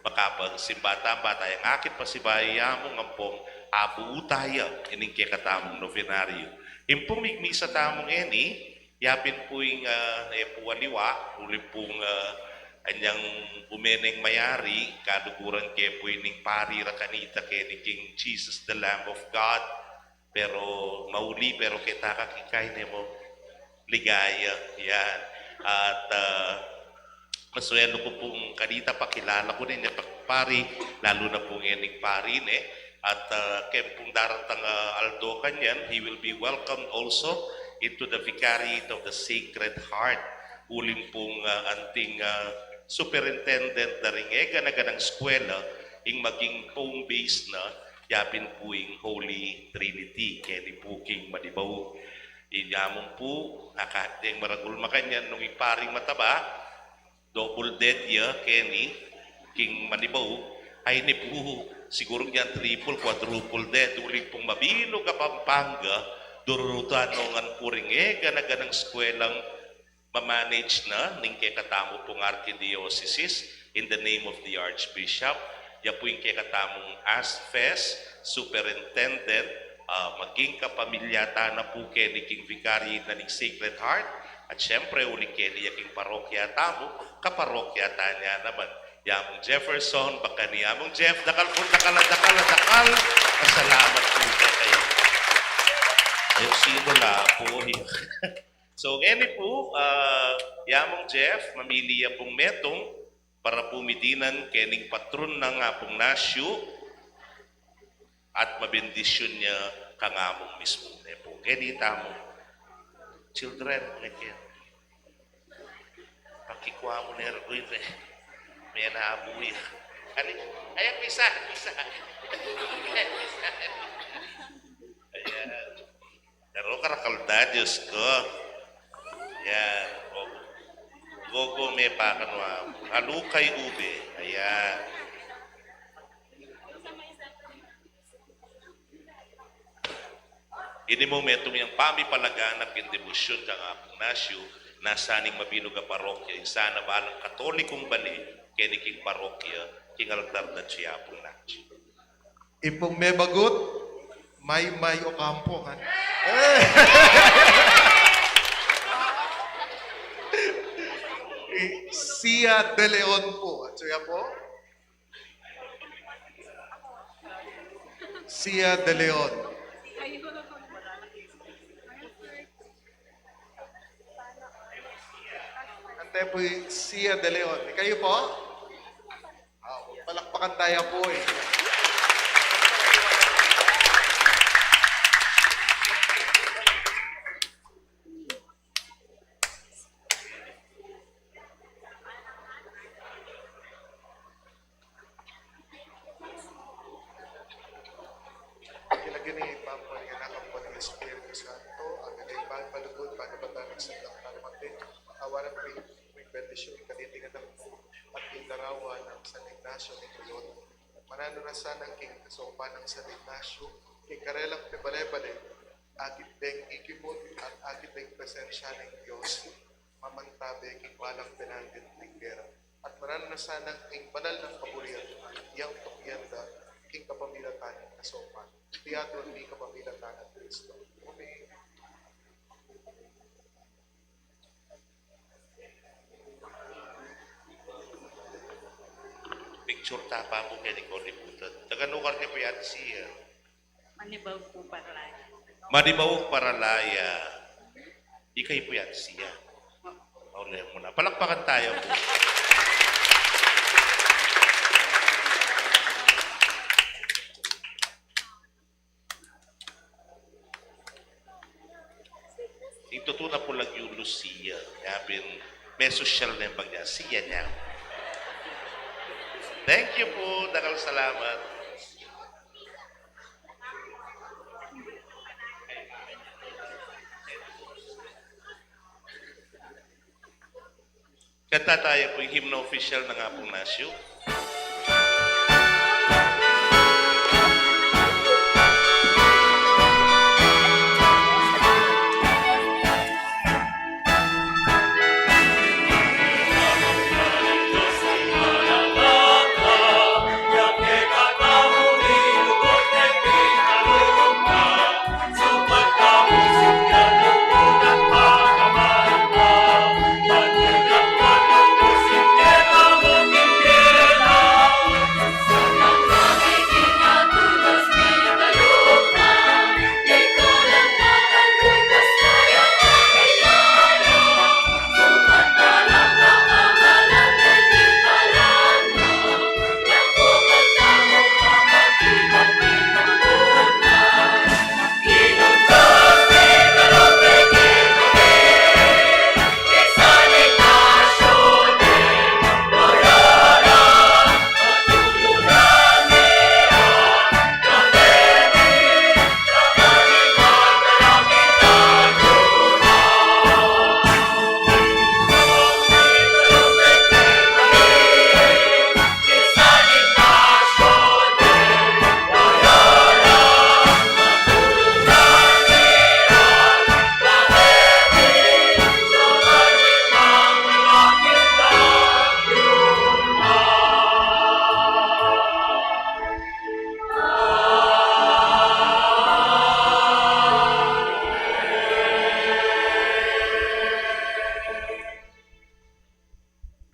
makapagsimba tamu, bata yang akit pasibayu i Among ampong abuutan ya ining kekatamung nobenaryo. Ing pung migmisa tamu ngeni, yapin pu ing, ah, e pu aliwa, uli pung, ah, anyang bumeneng mayari, kaluguran ke pu ining pari ra kanita keni king Jesus the Lamb of God. Pero mauli, pero keta ka kikay ne mo ligaya. Yan. At, ah, maswelu ku pung kanita, pakilala ku ne ning pari, lalu na pu ngening pari ne. At, ah, ken pung daratang, ah, aldo kanyan, he will be welcomed also into the Vicariate of the Sacred Heart. Uling pung, ah, anting, ah, superintendent da ring e gana-ganang eskwela, ing maging home base na, yapin pu ing Holy Trinity, keni pu king Manibao. I Among pu, naka, deng maragul makanyan nung ing paring mataba, double dead ya keni king Manibao. Ay, ini pu, siguru ngan triple, quadruple dead, uling pung mabilug a Pampanga, dururutan no ngan pu ring e gana-ganang eskwelang mamanage na ning kekatamu pung arkidiocese, in the name of the Archbishop. Ya pu ing kekatamung ASFES superintendent, ah, maging kapamilya ta na pu keni king Vicariate na ning Sacred Heart, at siyempre, uling keni ya king parokya tamu, kaparokya ta ne naman, i Among Jefferson, baka ni Among Jeff, dakal pung dakal a dakal a dakal a salamat pu kekayu. Ay, sino la pu? So, ngeni pu, ah, i Among Jeff, mamili ya pung metung para pu midinan kening patron nang Apung Nasyu at mabendisyun ya kang Among mismu, ne pu. Ngeni tamu. Children, ngeni. Pakikua mu ne rin, eh. Menabu ya. Ani, ayan, misa, misa. Ayan, misa. Ayan. Pero karakal da, Diyos ko. Yan. O. Gogo me pa kanwa. Alukay ube. Ayan. Ini mu metung yang pamipalaganap king debosyun kang Apung Nasyu, nasa ning mabilug a parokya, ing sana balang Katolikong bale, keni king parokya, king altar da ci Apung Nasyu. Ipung mebagut, Maymay Ocampo, kan? Eh! Sia de Leon po. Atsu ya po. Sia de Leon. Ante po i Sia de Leon. Ikayu po? Ah, palakpakan taya po, eh. Ini, Ibpa, ampo ning Anak, ampo ning Espiritu Santo. Amen. Ibpa, palugud, panabatan ning sablang talimate, awanan pu ing bendisyun ning katitingan na pu at ing larawan nang San Ignacio ning Loyola. Mananu na sanang king kasaupan nang San Ignacio, king karelang pibale-bale, akit deng ikimut at akit deng presensya ning Dios, mamantabe king balang penandit ning gera. At mananu na sanang ing banal nang kaburian, yang tukian da king kapamilatan ning kasaupan. Iti aduan mi kapamilatan nang Kristo. Amen. Picture ta pa pu keni ko libutan. Taga nuan ke pu yan siya? Manibaug pu, Paralaya. Manibaug, Paralaya. Ikayu pu yan siya. Mauli mu na. Palakpakan tayu pu. Ing tutu na pu lagyu Lucia, nya pin mesosyal ne ing pagnya, Sia ne. Thank you pu, dakal a salamat. Kanta tayu pu ing himno official nang Apu Ignacio.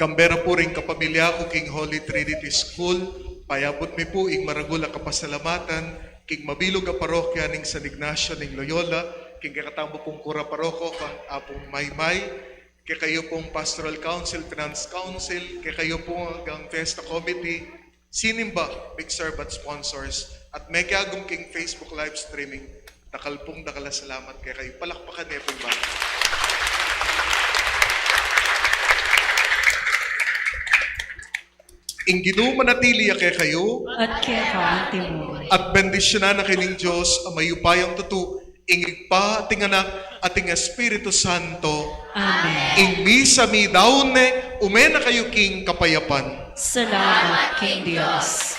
Kambe ra pu ring kapamilya ku king Holy Trinity School, payabut mi pu ing maragul a kapasalamatan king mabilug a parokya ning San Ignacio ning Loyola, king kekatamu pung kura paroko, kang Apung Maymay, kekayu pung Pastoral Council, Finance Council, kekayu pung Fiesta Committee, sinimba, pig-serve at sponsors, at mekiagum king Facebook live streaming. Dakal pung dakal a salamat kekayu. Palakpakan ne pu ing bana. Ing Ginu manatili ya kekayu. At keka antimu. At bendisyunan na kayu ning Dios a mayupayang tutu, ing Ibpa, at ing Anak, at ing Espiritu Santo. Amen. Ing misa midaun ne, ume na kayu king kapayapan. Salamat king Dios.